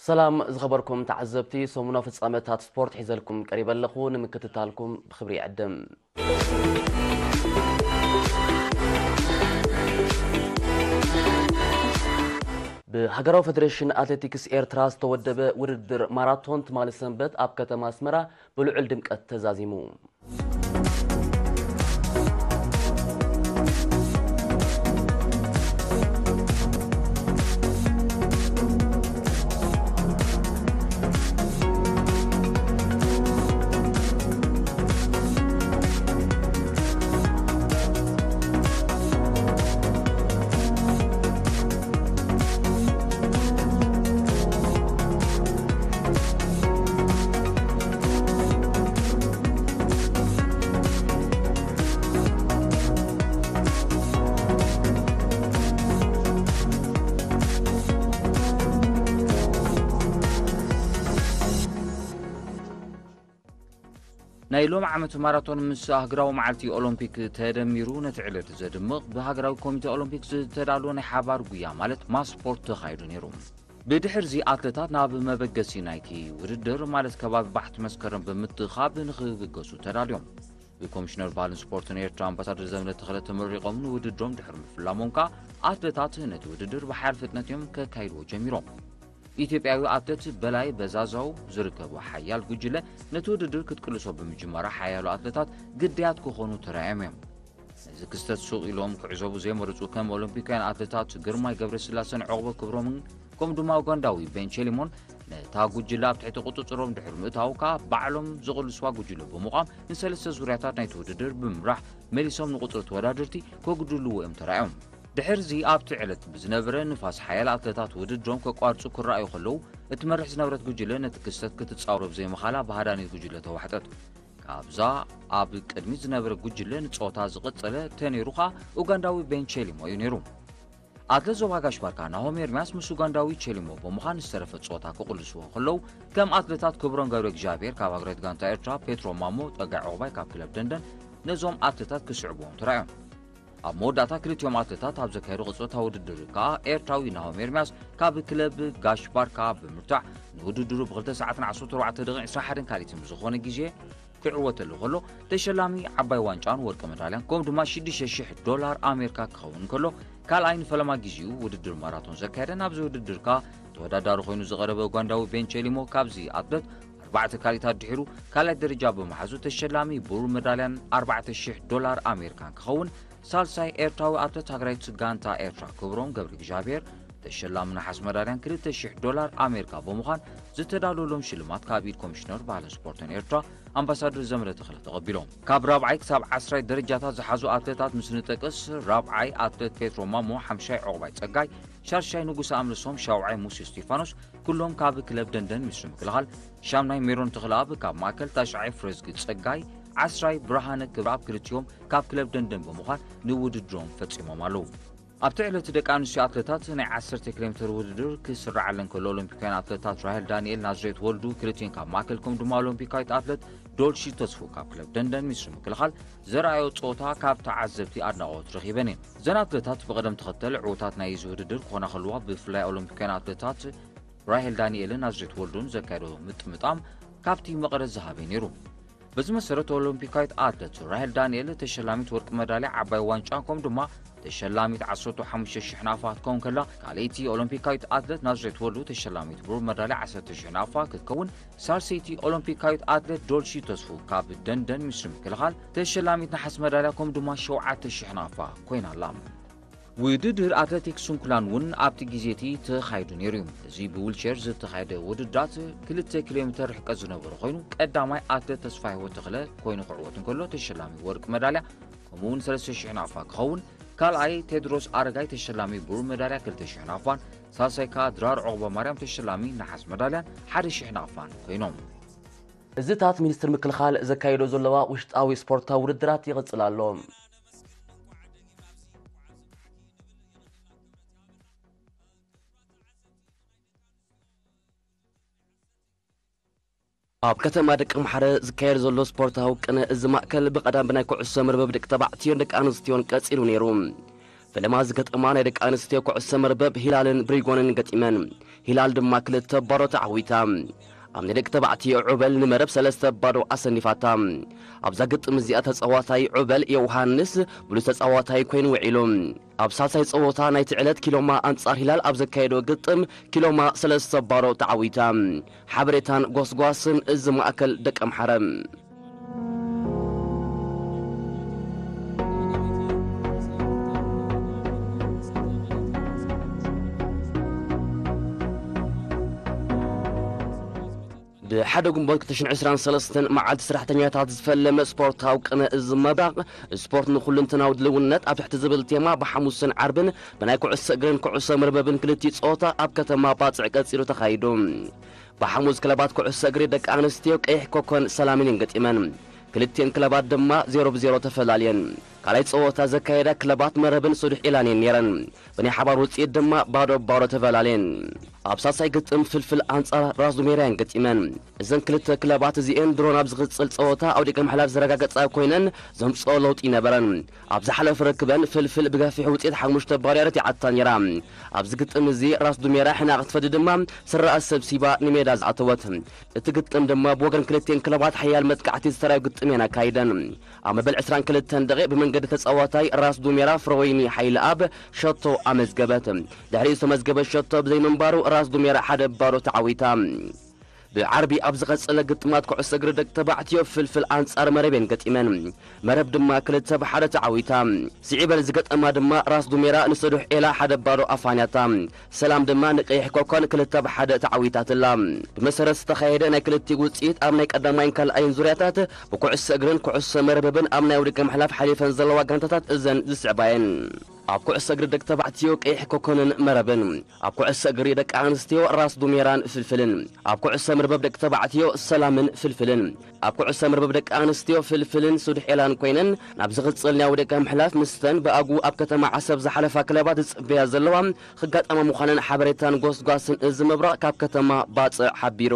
ሰላም ዝኸበርኩም ተዓዘብቲ፣ ሰሙናዊ ፍጻመታት ስፖርት ሒዘልኩም ቀሪበ ኣለኹ። ንምክትታልኩም ብኽብሪ ይዕድም። ብሃገራዊ ፈደሬሽን ኣትሌቲክስ ኤርትራ ዝተወደበ ውድድር ማራቶን ትማሊ ሰንበት ኣብ ከተማ ኣስመራ ብልዑል ድምቀት ተዛዚሙ። ናይ ሎም ዓመት ማራቶን ምስ ኣህግራዊ መዓልቲ ኦሎምፒክ ተደሚሩ ነቲ ዕለት ዘድምቕ ብሃገራዊ ኮሚቴ ኦሎምፒክ ዝተዳለወ ናይ ሓባር ጉያ ማለት ማስፖርት ተኻይዱ ነይሩ። ብድሕርዚ ኣትለታት ናብ መበገሲ ናይቲ ውድድር ማለት ከባቢ ባሕቲ መስከረም ብምትኻብ ንኽብገሱ ተዳልዮም። ብኮሚሽነር ባህልን ስፖርትን ኤርትራ ኣምባሳደር ዘመደ ተኽለ ተመሪቖም ንውድድሮም ድሕሪ ምፍላሞም ከኣ ኣትለታት ነቲ ውድድር ብሓያል ፍጥነት እዮም ከካይድዎ ጀሚሮም። ኢትዮጵያዊ ኣትለት በላይ በዛዛው ዝርከቦ ሓያል ጉጅለ ነቲ ውድድር ክትቅልሶ ብምጅማራ ሓያሎ ኣትለታት ግዳያት ክኾኑ ተራእዮም እዮም። ነዚ ክስተት ሱቕ ኢሎም ክዕዘቡ ዘይመረጹ ከም ኦሎምፒካውያን ኣትለታት ግርማይ ገብረስላሰን ዑቕበ ክብሮምን ከምኡ ድማ ኡጋንዳዊ ቤን ቼሊሞን ነታ ጉጅለ ኣብ ትሕቲ ቁጽጽሮም ድሕሪ ምእታው ከኣ ባዕሎም ዝቕልስዋ ጉጅለ ብምዃም ንሰለስተ ዙርያታት ናይቲ ውድድር ብምምራሕ መሊሶም ንቁጽሪ ተወዳደርቲ ከጉድልዎ እዮም ተራእዮም። ድሕርዚ ኣብቲ ዕለት ብዝነበረ ንፋስ ሓያል ኣትለታት ውድድሮም ከቋርጹ ክረኣዩ ከለዉ እትመርሕ ዝነበረት ጉጅለ ነቲ ክስተት ክትጻወሮ ብዘይምኻላ ብሃዳኒት ጉጅለ ተዋሕጠት። ካብዛ ኣብ ቅድሚት ዝነበረ ጉጅለ ንጸወታ ዝቐጸለ ተነይሩ ከኣ ኡጋንዳዊ ቤን ቼሊሞ እዩ ነይሩ። ኣትለት ዞባ ጋሽ ባርካ ናሆም ኤርምያስ ምስ ኡጋንዳዊ ቼሊሞ ብምዃን ዝተረፈ ጸወታ ክቕልስዎ ከለዉ ከም ኣትለታት ክብሮም ገብረ እግዚኣብሔር ካብ ሃገራዊት ጋንታ ኤርትራ፣ ፔትሮ ማሞ፣ ጸጋይ ዑቕባይ ካብ ክለብ ደንደን ነዞም ኣትለታት ክስዕብዎም ተራእዮም። ኣብ መወዳእታ ክልቲኦም ኣትለታት ኣብ ዘካየዶ ቅጽበታዊ ውድድር ከኣ ኤርትራዊ ናሆም ኤርምያስ ካብ ክለብ ጋሽ ባርካ ብምርታዕ ንውድድሩ ብ2 ሰዓትን ዓሰርተ ኣርባዕተ ደቂቕን ዕስራን ሓደን ካልኢትን ብዝኾነ ግዜ ክዕወተሉ ከሎ ተሸላሚ ዓባይ ዋንጫን ወርቂ መዳልያን ከምኡ ድማ ሽዱሽተ ሽሕ ዶላር ኣሜሪካ ክኸውን ከሎ ካልኣይ ንፈለማ ግዜኡ ውድድር ማራቶን ዘካየደ ናብዚ ውድድር ከኣ ተወዳዳሪ ኮይኑ ዝቐረበ ኡጋንዳዊ ቤን ቼሊሞ ካብዚ ኣትለት ኣርባዕተ ካልኢታት ድሒሩ ካልኣይ ደረጃ ብምሓዙ ተሸላሚ ብሩር መዳልያን ኣርባዕተ ሽሕ ዶላር ኣሜሪካን ክኸውን ሳልሳይ ኤርትራዊ ኣትለት ሃገራዊት ጋንታ ኤርትራ ክብሮም ገብረ እግዚኣብሔር ተሸላሚ ነሓስ መዳልያን ክልተ ሽሕ ዶላር ኣሜሪካ ብምዃን ዝተዳለወሎም ሽልማት ካብ ኢድ ኮሚሽነር ባህልን ስፖርትን ኤርትራ ኣምባሳደር ዘመደ ተኽለ ተቐቢሎም። ካብ ራብዓይ ክሳብ ዓስራይ ደረጃታት ዝሓዙ ኣትለታት ምስ ንጠቅስ ራብዓይ ኣትለት ፔትሮ ማሞ፣ ሓምሻይ ዑቕባይ ጸጋይ፣ ሻድሻይ ንጉሰ ኣምልሶም፣ ሻውዓይ ሙሴ እስቲፋኖስ ኩሎም ካብ ክለብ ደንደን ሚኒስትሪ ምክልኻል፣ ሻምናይ ሜሮን ተኽለኣብ ካብ ማእከል፣ ታሽዓይ ፍሬዝጊ ጸጋይ፣ ዓስራይ ብርሃነ ክብረኣብ ክልቲኦም ካብ ክለብ ደንደን ብምዃን ንውድድሮም ፈጺሞም ኣለዉ። ኣብቲ ዕለት ደቂ ኣንስትዮ ኣትለታት ናይ ዓሰርተ ኪሎ ሜትር ውድድር ክስራዓለን ከሎ ኦሎምፒካውያን ኣትለታት ራሄል ዳንኤል ናዝሬት ወልዱ ክልቲኤን ካብ ማእከል ከምኡ ድማ ኦሎምፒካዊት ኣትለት ዶልሺ ተስፉ ካብ ክለብ ደንደን ሚኒስትሪ ምክልኻል ዘርኣዮ ጸወታ ካብ ተዓዘብቲ ኣድናቖት ረኺበን እየን። እዘን ኣትለታት ብቐደም ተኸተል ዕዉታት ናይዚ ውድድር ክኾና ከለዋ ብፍላይ ኦሎምፒካውያን ኣትለታት ራሄል ዳንኤልን ናዝሬት ወልዱን ዘካየዶ ምጥምጣም ካብቲ መቐረት ዝሃበ ነይሩ። በዚ መሰረት ኦሎምፒካዊት ኣትለት ራሄል ዳንኤል ተሸላሚት ወርቂ መዳልያ ዓባይ ዋንጫ ከምኡ ድማ ተሸላሚት ዓሰርተ ሓሙሽተ ሽሕ ናቕፋ ክትከውን ከላ ካልኣይቲ ኦሎምፒካዊት ኣትለት ናዝሬት ወልዱ ተሸላሚት ብሩር መዳልያ ዓሰርተ ሽሕ ናቕፋ ክትከውን ሳልሰይቲ ኦሎምፒካዊት ኣትለት ዶልሺ ተስፉ ካብ ደንደን ሚኒስትሪ ምክልኻል ተሸላሚት ነሓስ መዳልያ ከምኡ ድማ ሸውዓተ ሽሕ ናቕፋ ኮይና ኣላ። ውድድር ኣትሌቲክስ ስንኩላን እውን ኣብቲ ግዜ እቲ ተኻይዱ ነይሩ እዩ። እዚ ብዊልቸር ዝተኻየደ ውድድራት ክልተ ኪሎ ሜተር ርሕቀት ዝነበሮ ኮይኑ ቀዳማይ ኣትሌት ተስፋ ህይወት ተኽለ ኮይኑ ክዕወት እንከሎ ተሸላሚ ወርቂ መዳልያ ከምኡ እውን ሰለስተ ሽሕ ናቕፋ ክኸውን ካልኣይ ቴድሮስ ኣረጋይ ተሸላሚ ብሩር መዳልያ ክልተ ሽሕ ናቕፋን ሳልሳይ ከኣ ድራር ዑቕበ ማርያም ተሸላሚ ነሓስ መዳልያን ሓደ ሽሕ ናቕፋን ኮይኖም። እዝታት ሚኒስትሪ ምክልኻል ዘካየዶ ዘለዋ ውሽጣዊ ስፖርታዊ ውድድራት ይቕጽል ኣሎ። ኣብ ከተማ ደቂ ምሓረ ዝካየድ ዘሎ ስፖርታዊ ቅነ እዚ ማእከል ብቐዳም ብናይ ኩዕሶ መርበብ ደቂ ተባዕትዮን ደቂ ኣንስትዮን ቀጺሉ ነይሩ። ፈለማ ዝገጠማ ናይ ደቂ ኣንስትዮ ኩዕሶ መርበብ ሂላልን ብሪጎንን ገጢመን ሂላል ድማ ክልተ ባዶ ተዓዊታ። ኣብ ናይ ደቂ ተባዕትዮ ዑበል ንመረብ ሰለስተ ባዶ ኣሰኒፋታ። ኣብዛ ግጥም እዚኣ ተጻዋታይ ዑበል ዮውሃንስ ብሉጽ ተጻዋታይ ኮይኑ ውዒሉ። ኣብ ሳልሳይ ጸወታ ናይቲ ዕለት ኪሎማ ኣንጻር ሂላል ኣብ ዘካየዶ ግጥም ኪሎማ ሰለስተ ባዶ ተዓዊታ። ሓበሬታን ጎስጓስን እዚ ማእከል ደቂ ኣምሓረ። ብሓደ ግንቦት ክልተ ሽሕን ዕስራን ሰለስተን መዓልቲ ሰራሕተኛታት ዝፈለመ ስፖርታዊ ቅነ እዚ መብራቕ፣ ስፖርት ንኹለንተናዊ ድልውነት ኣብ ትሕቲ ዝብል ቴማ ብሓሙስን ዓርብን ብናይ ኩዕሶ እግርን ኩዕሶ መርበብን ክልቲኡ ጸወታ ኣብ ከተማ ባጽዕ ቀጺሉ ተኻይዱ። ብሓሙስ ክለባት ኩዕሶ እግሪ ደቂ ኣንስትዮ ቀይሕ ኮኮን ሰላምን እየን ገጢመን። ክልቲኤን ክለባት ድማ ዜሮ ብዜሮ ተፈላልየን። ካልኣይ ጸወታ ዘካየዳ ክለባት መረብን ስዱሕ ዒላን እየን ነይረን። ብናይ ሓባር ውጽኢት ድማ ባዶ ባዶ ተፈላለየን። ኣብ ሳልሳይ ግጥም ፍልፍል ኣንጻር ራስ ዱሜራ እየን ገጢመን። እዘን ክልተ ክለባት እዚኤን ድሮ ናብ ዝቕጽል ጸወታ ኣውዲቀ ምሕላፍ ዘረጋገጻ ኮይነን ዘምጽኦ ለውጢ ነበረን። ኣብ ዝሓለፈ ርክበን ፍልፍል ብገፊሕ ውጽኢት ሓሙሽተ ባዶ እያ ረቲዓታ ነይራ። ኣብዚ ግጥም እዚ ራስ ዱሜራ ሕና ክትፈዲ ድማ ስረኣ ሰብሲባ ንሜዳ ዝኣተወት። እቲ ግጥም ድማ ብወገን ክልቲኤን ክለባት ሓያል መጥቃዕቲ ዝተራዮ ግጥም እየን ኣካይደን። ኣብ መበል ዕስራን ክልተን ደቂቕ ብመንገዲ ተጻዋታይ ራስ ዱሜራ ፍረወይኒ ሓይለኣብ ሸቶ ኣመዝገበት። ድሕሪኡ ዝተመዝገበ ሸቶ ብዘይምንባሩ ራስ ዱሜራ ሓደ ባዶ ተዓዊታ። ብዓርቢ ኣብ ዝቐጸለ ግጥማት ኩዕሶ እግሪ ደቂ ተባዕትዮ ፍልፍል ኣንጻር መረብ እየን ገጢመን። መረብ ድማ ክልተ ብሓደ ተዓዊታ። ስዒበን ዝገጠማ ድማ ራስ ዱሜራ ንሰዱሕ ኤላ ሓደ ባዶ ኣፋንያታ። ሰላም ድማ ንቀይሕ ኮኮን ክልተ ብሓደ ተዓዊታትላ። ብመሰረት ዝተኻየደ ናይ ክልቲኡ ውጽኢት ኣብ ናይ ቀዳማይን ካልኣይን ዙርያታት ብኩዕሶ እግርን ኩዕሶ መርበብን ኣብ ናይ ውድድር ምሕላፍ ሓሊፈን ዘለዋ ጋንታታት እዘን ዝስዕባ እየን። ኣብ ኩዕሶ እግሪ ደቂ ተባዕትዮ ቀይሕ ኮኮንን መረብን፣ ኣብ ኩዕሶ እግሪ ደቂ ኣንስትዮ ራስ ዱሜራን ፍልፍልን፣ ኣብ ኩዕሶ መርበብ ደቂ ተባዕትዮ ሰላምን ፍልፍልን፣ ኣብ ኩዕሶ መርበብ ደቂ ኣንስትዮ ፍልፍልን ሱድሕ ኤላን ኮይነን ናብ ዝቕጽል ናይ ውድድር ምሕላፍ ምስተን ብኣግኡ ኣብ ከተማ ዓሰብ ዝሓለፋ ክለባት ዝጽበያ ዘለዋ ክጋጠማ ምዃነን ሓበሬታን ጎስጓስን እዚ ምብራቕ ካብ ከተማ ባጽዕ ሓቢሩ።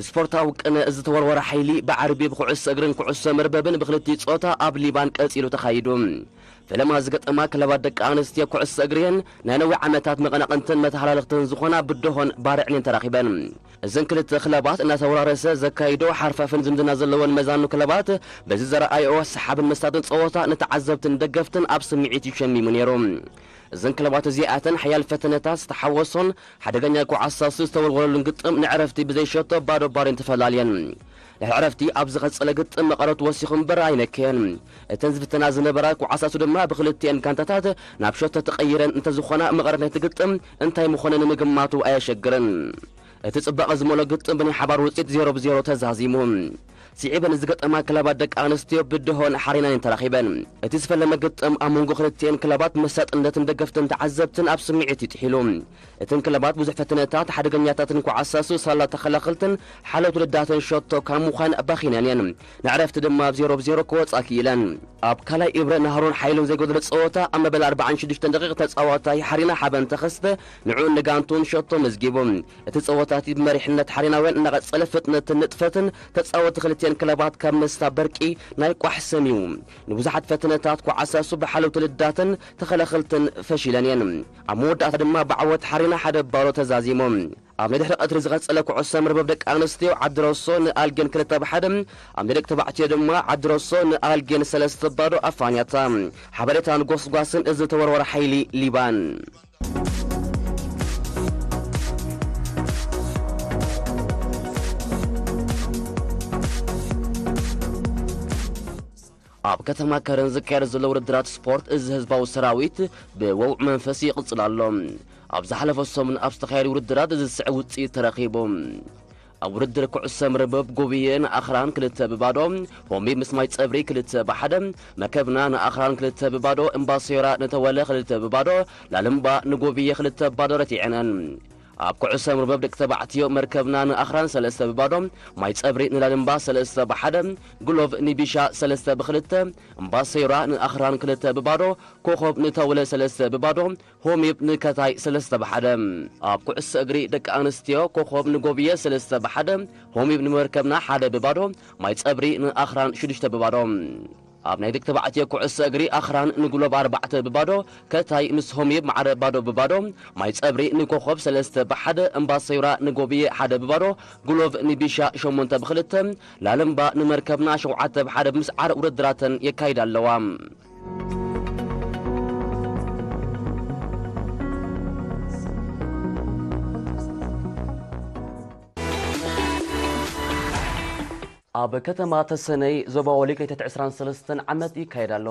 ስፖርታዊ ቅነ ዝተወርወረ ሓይሊ ብዓርቢ ብኩዕሶ እግርን ኩዕሶ መርበብን ብክልቲኡ ጾታ ኣብ ሊባን ቀጺሉ ተኻይዱ። ፈለማ ዝገጠማ ክለባት ደቂ ኣንስትዮ ኩዕሶ እግሪ እየን ናይ ነዊሕ ዓመታት መቐናቕንትን መተሓላለኽትን ዝኾና ብደሆን ባርዕን እየን ተራኺበን። እዘን ክልተ ክለባት እናተወራረሰ ዘካይዶ ሓርፋፍን ዝምድና ዘለወን መዛኑ ክለባት በዚ ዘረኣይኦ ሰሓብን መሳጥን ጸወታ ንተዓዘብትን ደገፍትን ኣብ ስምዒት ይሸሚሙ ነይሩ። እዘን ክለባት እዚኣተን ሓያል ፈተነታት ዝተሓወሶን ሓደገኛ ኮዓሳሱ ዝተወልወለሉን ግጥም ንዕረፍቲ ብዘይ ሸቶ ባዶ ባዶ እየን ተፈላልየን። ድሕሪ ዕረፍቲ ኣብ ዝቐጸለ ግጥም መቐረት ወሲኹ እምበር ኣይነከየን። እተን ዝፍተና ዝነበራ ኮዓሳሱ ድማ ብክልቲኤን ጋንታታት ናብ ሸቶ ተቐይረን እንተዝኾና መቐረት ናይቲ ግጥም እንታይ ምኾነ ንምግማቱ ኣየሸግርን። እቲ ጽባቐ ዝመልኦ ግጥም ብናይ ሓባር ውጽኢት ዜሮ ብዜሮ ተዛዚሙ። ስዒበን ዝገጠማ ክለባት ደቂ ኣንስትዮ ብድሆን ሓሪናን እየን ተራኺበን። እቲ ዝፈለመ ግጥም ኣብ መንጎ ክልቲኤን ክለባት መሳጥነትን ደገፍትን ተዓዘብትን ኣብ ስምዒት ይጥሒሉ። እተን ክለባት ብዙሕ ፈተነታት፣ ሓደገኛታትን ኮዓሳሱ ሳላ ተኸላኸልትን ሓለውቲ ውድዳተን ሸቶ ካብ ምዃን ባኺነን እየን። ንዕረፍቲ ድማ ኣብ ዜሮ ብዜሮ ክወጻ ክኢለን። ኣብ ካልኣይ እብረ ናህሮን ሓይሉን ዘይጎደሎ ጸወታ ኣብ መበል ኣርባዓን ሽዱሽተን ደቂቕ ተጻዋታይ ሓሪና ሓበን ተኸስተ ንዕኡን ንጋንቱን ሸቶ መዝጊቡ። እቲ ጸወታ እቲ ብመሪሕነት ሓሪናውያን እናቐጸለ ፍጥነትን ንጥፈትን ተጻወቲ ክልቲኤን ክለባት ካብ መስታ በርቂ ናይ ቋሕ ሰም እዩ። ንብዙሓት ፈተነታት ኮዓሳሱ ብሓለውቲ ልዳተን ተኸላኸልትን ፈሺለን እየን። ኣብ መወዳእታ ድማ ብዓወት ሓሪና ሓደ ባዶ ተዛዚሞም። ኣብ ናይ ድሕሪ ቀትሪ ዝቐጸለ ኩዕሶ መርበብ ደቂ ኣንስትዮ ዓዲ ሮሶ ንኣልጌን ክልተ ብሓደ፣ ኣብ ናይ ደቂ ተባዕትዮ ድማ ዓዲ ሮሶ ንኣልጌን ሰለስተ ባዶ ኣፋንያታ። ሓበሬታን ጎስጓስን እዚ ተወርወረ ሓይሊ ሊባን። ኣብ ከተማ ከረን ዝካየድ ዘሎ ውድድራት ስፖርት እዚ ህዝባዊ ሰራዊት ብወውዕ መንፈስ ይቕጽል ኣሎ። ኣብ ዝሓለፈ ሰሙን ኣብ ዝተኻየዱ ውድድራት እዚ ዝስዕብ ውጽኢት ተረኺቡ። ኣብ ውድድር ኩዕሶ መርበብ ጎብየ ንኣኽራን ክልተ ብባዶ፣ ሆምቢ ምስ ማይ ጸብሪ ክልተ ብሓደ፣ መከብና ንኣኽራን ክልተ ብባዶ፣ እምባሶራ ንተወለ ክልተ ብባዶ፣ ላልምባ ንጎብየ ክልተ ብባዶ ረቲዐነን። ኣብ ኩዕሶ መርበብ ደቂ ተባዕትዮ መርከብና ንኣኽራን ሰለስተ ብባዶ፣ ማይ ጸብሪ ንላልምባ ሰለስተ ብሓደ፣ ግሎቭ ንቢሻ ሰለስተ ብክልተ፣ እምባሰዮራ ንኣኽራን ክልተ ብባዶ፣ ኮኾብ ንተውለ ሰለስተ ብባዶ፣ ሆሚብ ንከታይ ሰለስተ ብሓደ። ኣብ ኩዕሶ እግሪ ደቂ ኣንስትዮ ኮኾብ ንጎብየ ሰለስተ ብሓደ፣ ሆሚብ ንመርከብና ሓደ ብባዶ፣ ማይ ጸብሪ ንኣኽራን ሽዱሽተ ብባዶ። ኣብ ናይ ደቂ ተባዕትዮ ኩዕሶ እግሪ ኣኽራን ንግሎብ ኣርባዕተ ብባዶ፣ ከታይ ምስ ሆሚብ ማዕረ ባዶ ብባዶ፣ ማይ ጸብሪ ንኮኾብ ሰለስተ ብሓደ፣ እምባሰዩራ ንጎብየ ሓደ ብባዶ፣ ግሎቭ ንቢሻ ሸሞንተ ብክልተ፣ ላለምባ ንመርከብና ሸውዓተ ብሓደ ብምስዓር ውድድራተን የካይዳ ኣለዋ። ኣብ ከተማ ተሰነይ ዞባ ወሊቅ ለይተት ዕስራን ሰለስተን ዓመት ይካየድ ኣሎ።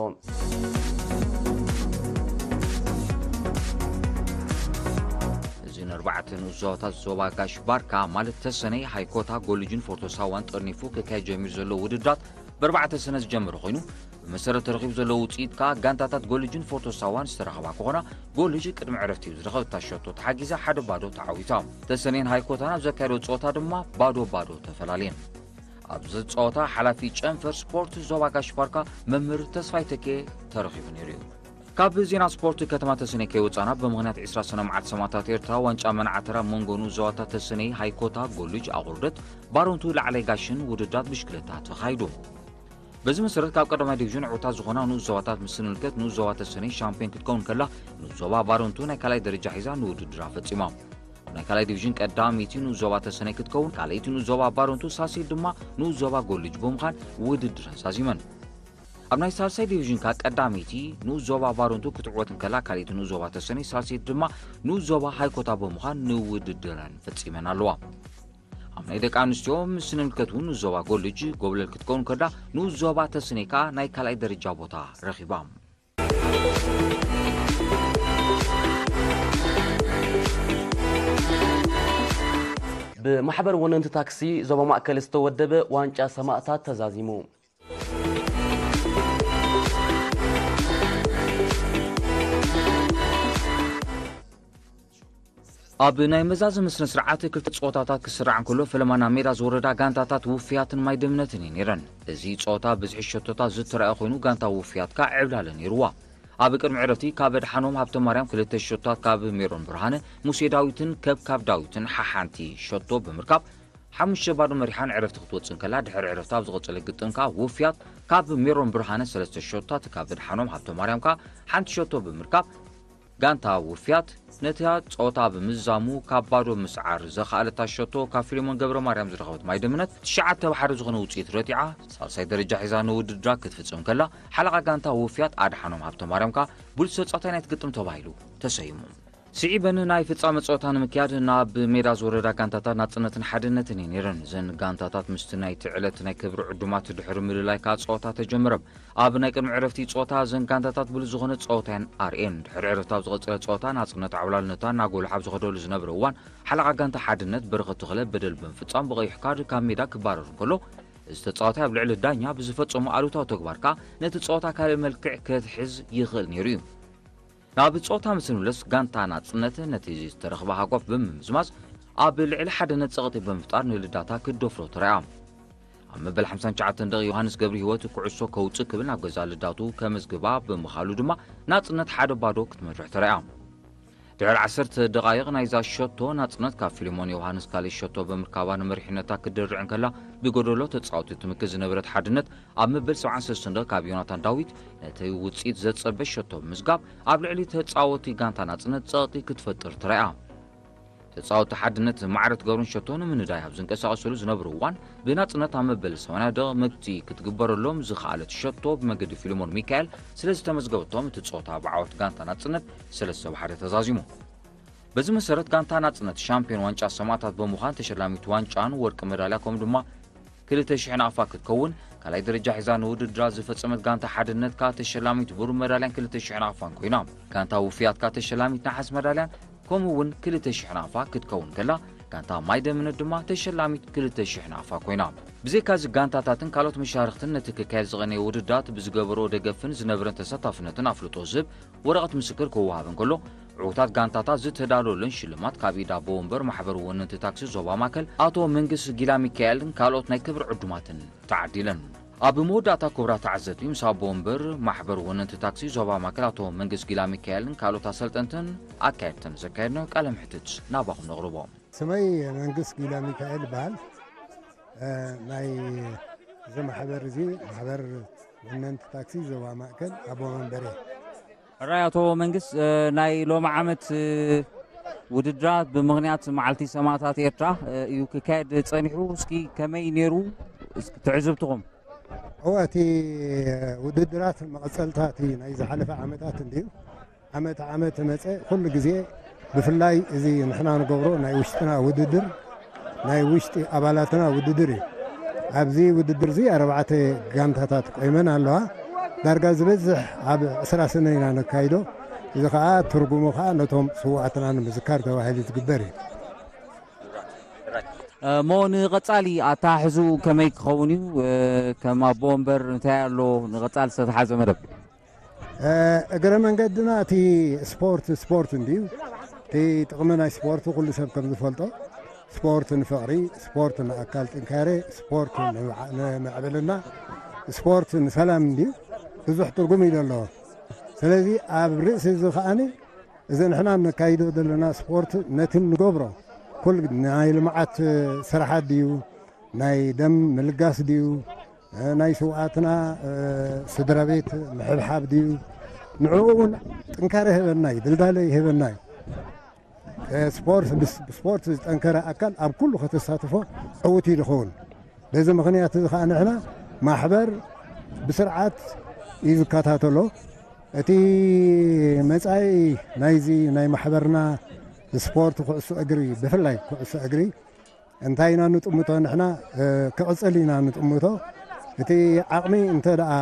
እዚን ኣርባዕተ ንኡስ ዞባታት ዞባ ጋሽ ባርካ ማለት ተሰነይ፣ ሃይኮታ፣ ጎልጅን ፎርቶ ሳዋን ጠርኒፉ ክካየድ ጀሚሩ ዘሎ ውድድራት ብኣርባዕተ ሰነ ዝጀመረ ኮይኑ፣ ብመሰረት ተረኺቡ ዘሎ ውፅኢት ከዓ ጋንታታት ጎልጅን ፎርቶ ሳዋን ዝተረኸባ ክኾና፣ ጎልጅ ቅድሚ ዕረፍቲ ብዝረኸበታ ሸቶ ተሓጊዛ ሓደ ባዶ ተዓዊታ። ተሰነይን ሃይኮታን ኣብ ዘካየዶ ፀወታ ድማ ባዶ ባዶ ተፈላለየን። ኣብዚ ጸወታ ሓላፊ ጨንፈር ስፖርት ዞባ ጋሽ ባርካ መምህር ተስፋይ ተኬ ተረኺቡ ነይሩ እዩ። ካብ ዜና ስፖርት ከተማ ተሰነይ ከይወጻና፣ ብምኽንያት ዕስራ ሰነ መዓልቲ ሰማእታት ኤርትራ ዋንጫ መናዕተራ መንጎ ንኡስ ዞባታት ተሰነይ፣ ሃይኮታ፣ ጎልጅ፣ ኣቑርደት፣ ባሮንቱ፣ ላዕላይ ጋሽን ውድድራት ብሽክለታ ተኻይዱ። በዚ መሰረት ካብ ቀዳማይ ዲቪዥን ዕዉታት ዝኾና ንኡስ ዞባታት ምስ እንምልከት፣ ንኡስ ዞባ ተሰነይ ሻምፒዮን ክትከውን ከላ፣ ንኡስ ዞባ ባሮንቱ ናይ ካልኣይ ደረጃ ሒዛ ንውድድራ ፈጺማ። ናይ ካልኣይ ዲቪዥን ቀዳመይቲ ንኡስ ዞባ ተሰነይ ክትከውን፣ ካልኣይቲ ንኡስ ዞባ ባሮንቱ ሳልሰይቲ ድማ ንኡስ ዞባ ጎልጅ ብምዃን ውድድረን ዛዚመን። ኣብ ናይ ሳልሳይ ዲቪዥን ከኣ ቀዳመይቲ ንኡስ ዞባ ባሮንቱ ክትዕወት እንከላ፣ ካልኣይቲ ንኡስ ዞባ ተሰነይ፣ ሳልሰይቲ ድማ ንኡስ ዞባ ሃይኮታ ብምዃን ንውድድረን ፈጺመን ኣለዋ። ኣብ ናይ ደቂ ኣንስትዮ ምስ ንምልከት እውን ንኡስ ዞባ ጎልጅ ጎብለል ክትከውን ከላ፣ ንኡስ ዞባ ተሰነይ ከኣ ናይ ካልኣይ ደረጃ ቦታ ረኺባ። ብማሕበር ወነንቲ ታክሲ ዞባ ማእከል ዝተወደበ ዋንጫ ሰማእታት ተዛዚሙ። ኣብ ናይ መዛዘሚ ስነ ስርዓት ክልተ ጸወታታት ክስራዕ እንከሎ፣ ፈለማ ናብ ሜዳ ዝወረዳ ጋንታታት ውፍያትን ማይ ደምነትን እየን ነይረን። እዚ ጸወታ ብዝሒ ሸቶታት ዝተረኣየ ኮይኑ፣ ጋንታ ውፍያት ከኣ ዕብላለ ነይርዋ። ኣብ ቅድሚ ዕረፍቲ ካብ ኣድሓኖም ሃብተማርያም ክልተ ሸቶታት፣ ካብ ሜሮን ብርሃነ፣ ሙሴ ዳዊትን ከብካብ ዳዊትን ሓሓንቲ ሸቶ ብምርካብ ሓሙሽተ ባዶ መሪሓ ንዕረፍቲ ክትወጽእ እንከላ፣ ድሕሪ ዕረፍቲ ኣብ ዝቐጸለ ግጥም ከኣ ውፍያት ካብ ሜሮን ብርሃነ ሰለስተ ሸቶታት፣ ካብ ኣድሓኖም ሃብተማርያም ከኣ ሓንቲ ሸቶ ብምርካብ፣ ጋንታ ውፍያት ነታ ጸወታ ብምዝዛሙ ካብ ባዶ ምስዓር ዘኽኣለታ ሸቶ ካብ ፊልሞን ገብረ ማርያም ዝረኸበት ማይ ደምነት ትሽዓተ ብ ሓደ ዝኾነ ውጽኢት ረቲዓ ሳልሳይ ደረጃ ሒዛ ንውድድራ ክትፍጽም ከላ፣ ሓለቓ ጋንታ ውፍያት ኣድሓኖም ሃብተማርያም ከኣ ብሉጽ ተጻዋታይ ናይቲ ግጥም ተባሂሉ ተሰይሙ። ስዒበን ናይ ፍጻመ ጸወታ ንምክያድ ናብ ሜዳ ዝወረዳ ጋንታታት ናጽነትን ሓድነትን እየን ነይረን። እዘን ጋንታታት ምስቲ ናይቲ ዕለት ናይ ክብሪ ዕዱማት ድሕሪ ምልላይ ከኣ ጸወታ ተጀመረ። ኣብ ናይ ቅድሚ ዕረፍቲ ጸወታ እዘን ጋንታታት ብሉጽ ዝኾነ ጸወታ እየን ኣርእየን። ድሕሪ ዕረፍቲ ኣብ ዝቐጸለ ጸወታ ናጽነት ዓብላልነታ እናጎልሓ ኣብ ዝኸደሉ ዝነበረ እዋን፣ ሓለቓ ጋንታ ሓድነት በረኸት ተኽለ በደል ብምፍጻም ብቐይሕ ካርድ ካብ ሜዳ ክባረር እንከሎ፣ እዚ ተጻዋታይ ኣብ ልዕሊ ዳኛ ብዝፈጸሞ ኣሉታዊ ተግባር ከኣ ነቲ ጸወታ ካልእ መልክዕ ከትሕዝ ይኽእል ነይሩ እዩ። ናብ ጸወታ ምስ እንምለስ፣ ጋንታ ናጽነት ነቲ ዝተረኽበ ሃጓፍ ብምምዝማዝ ኣብ ልዕሊ ሓድነት ጸቕጢ ብምፍጣር ንልዳታ ክትደፍሮ ተራእያ። ኣብ መበል ሓምሳን ትሽዓተን ደቂቕ ዮሃንስ ገብረሂወት ኩዕሶ ከውጽእ ክብል ናብ ገዛ ልዳቱ ከመዝግባ ብምኻሉ ድማ ናጽነት ሓደ ባዶ ክትመርሕ ተራእያ። ድሕሪ ዓሰርተ ደቓይቕ ናይዛ ሸቶ ናጽነት ካብ ፊልሞን ዮሃንስ ካልእ ሸቶ ብምርካባ ንመሪሕነታ ክትድርዕ እንከላ፣ ብጎደሎ ተጻወቲ ትምክት ዝነበረት ሓድነት ኣብ መበል ሰብዓን ሰለስተን ደቂቕ ካብ ዮናታን ዳዊት ነቲ ውጽኢት ዘጸበ ሸቶ ብምስጋብ ኣብ ልዕሊ ተጻወቲ ጋንታ ናጽነት ጸቕጢ ክትፈጥር ተራእያ። ተጻወቲ ሓድነት ማዕረ ትገብሮን ሸቶ ንምንዳይ ኣብ ዝንቀሳቐሰሉ ዝነብሩ እዋን፣ ብናጽነት ኣብ መበል ሰማንያ ደቒቕ መግቲ ክትግበረሎም ዝኸኣለት ሸቶ ብመገዲ ፊልሞን ሚካኤል ስለ ዝተመዝገበቶም፣ እቲ ጸወታ ብዓወት ጋንታ ናጽነት ሰለስተ ብ ሓደ ተዛዚሙ። በዚ መሰረት፣ ጋንታ ናጽነት ሻምፒዮን ዋንጫ ሰማእታት ብምዃን፣ ተሸላሚት ዋንጫን ወርቂ መዳልያ፣ ከምኡ ድማ ክልተ ሽሕ ናቕፋ ክትከውን፣ ካልኣይ ደረጃ ሒዛ ንውድድራ ዝፈጸመት ጋንታ ሓድነት ከኣ ተሸላሚት ብሩር መዳልያን ክልተ ሽሕ ናቕፋን ኮይና። ጋንታ ውፍያት ከኣ ተሸላሚት ነሓስ መዳልያን ከምኡ እውን ክልተ ሽሕ ናቕፋ ክትከውን ከላ፣ ጋንታ ማይ ደምነት ድማ ተሸላሚት ክልተ ሽሕ ናቕፋ ኮይና። ብዘይካዚ፣ ጋንታታትን ካልኦት መሻርኽትን ነቲ ክካየድ ዝቐነየ ውድድራት ብዝገበሮ ደገፍን ዝነበረን ተሳታፍነትን ኣፍልጦ ዝህብ ወረቐት ምስክር ክወሃብ እንከሎ፣ ዕዉታት ጋንታታት ዝተዳለወለን ሽልማት ካብ ኢድ ኣቦ ወንበር ማሕበር ወነንቲ ታክሲ ዞባ ማእከል ኣቶ መንግስ ጊላ ሚካኤልን ካልኦት ናይ ክብሪ ዕዱማትን ተዓዲለን። ኣብ መወዳእታ ክቡራት ተዓዘብቲ ምስ ኣቦ ወንበር ማሕበር ወነንቲ ታክሲ ዞባ ማእከል ኣቶ መንግስ ጊላ ሚካኤልን ካልኦት ኣሰልጠንትን ኣካየድትን ዘካየድናዮ ቃለ ምሕትት ናባኹም ነቕርቦ። ስመይ መንግስ ጊላ ሚካኤል ይበሃል። ናይ እዚ ማሕበር እዚ ማሕበር ወነንቲ ታክሲ ዞባ ማእከል ኣቦ መንበሬ። ራይ ኣቶ መንግስ፣ ናይ ሎሚ ዓመት ውድድራት ብምኽንያት መዓልቲ ሰማእታት ኤርትራ እዩ ክካየድ ጸኒሑ። እስኪ ከመይ ነይሩ? እስኪ ትዕዝብትኹም? እወ፣ እቲ ውድድራት መቐጸልታ እቲ ናይ ዝሓለፈ ዓመታት እንድዩ። ዓመት ዓመት መጸ ኩሉ ግዜ፣ ብፍላይ እዚ ንሕና ንገብሮ ናይ ውሽጥና ውድድር፣ ናይ ውሽጢ ኣባላትና ውድድር እዩ። ኣብዚ ውድድር እዚ ኣርባዕተ ጋንታታት ቆይመን ኣለዋ። ዳርጋ ዝበዝሕ ኣብ ዕስራ ሰነ ኢና ነካይዶ። እዚ ኸኣ ትርጉሙ ኸኣ ነቶም ስውኣትና ንምዝካር ተባሂሉ ዝግበር እዩ። እሞ ንቐጻሊ ኣተሓሕዝኡ ከመይ ክኸውን እዩ? ከም ኣቦ ወንበር እንታይ ኣሎ ንቐጻሊ ዝተተሓዘ መደብ? እግረ መንገድና እቲ ስፖርት ስፖርት እንድዩ። እቲ ጥቕሚ ናይ ስፖርት ኩሉ ሰብ ከም ዝፈልጦ፣ ስፖርት ንፍቕሪ፣ ስፖርት ንኣካል ጥንካሬ፣ ስፖርት ንምዕብልና፣ ስፖርት ንሰላም እንድዩ። ብዙሕ ትርጉም እዩ ዘለዎ። ስለዚ ኣብ ርእሲ እዚ ከዓኒ እዚ ንሕና ነካይዶ ዘለና ስፖርት ነቲ ንገብሮ ኩል ናይ ልምዓት ስራሓት ድዩ፣ ናይ ደም ምልጋስ ድዩ፣ ናይ ስውኣትና ስድራ ቤት ምሕብሓብ ድዩ፣ ንዕኡ እውን ጥንካረ ይህበና እዩ፣ ድልዳለ ይህበና እዩ። ስፖርት፣ ብስፖርት ዝጠንከረ ኣካል ኣብ ኩሉ ከተሳትፎ ዕዉት እዩ ዝኸውን። በዚ ምኽንያት እዚ ከዓ ንሕና ማሕበር ብስርዓት እዩ ዝከታተሎ። እቲ መጻኢ ናይዚ ናይ ማሕበርና ስፖርት ኩዕሶ እግሪ፣ ብፍላይ ኩዕሶ እግሪ እንታይ ኢና ንጥምቶ ንሕና፣ ክቕጽል ኢና ንጥምቶ። እቲ ዓቕሚ እንተ ደኣ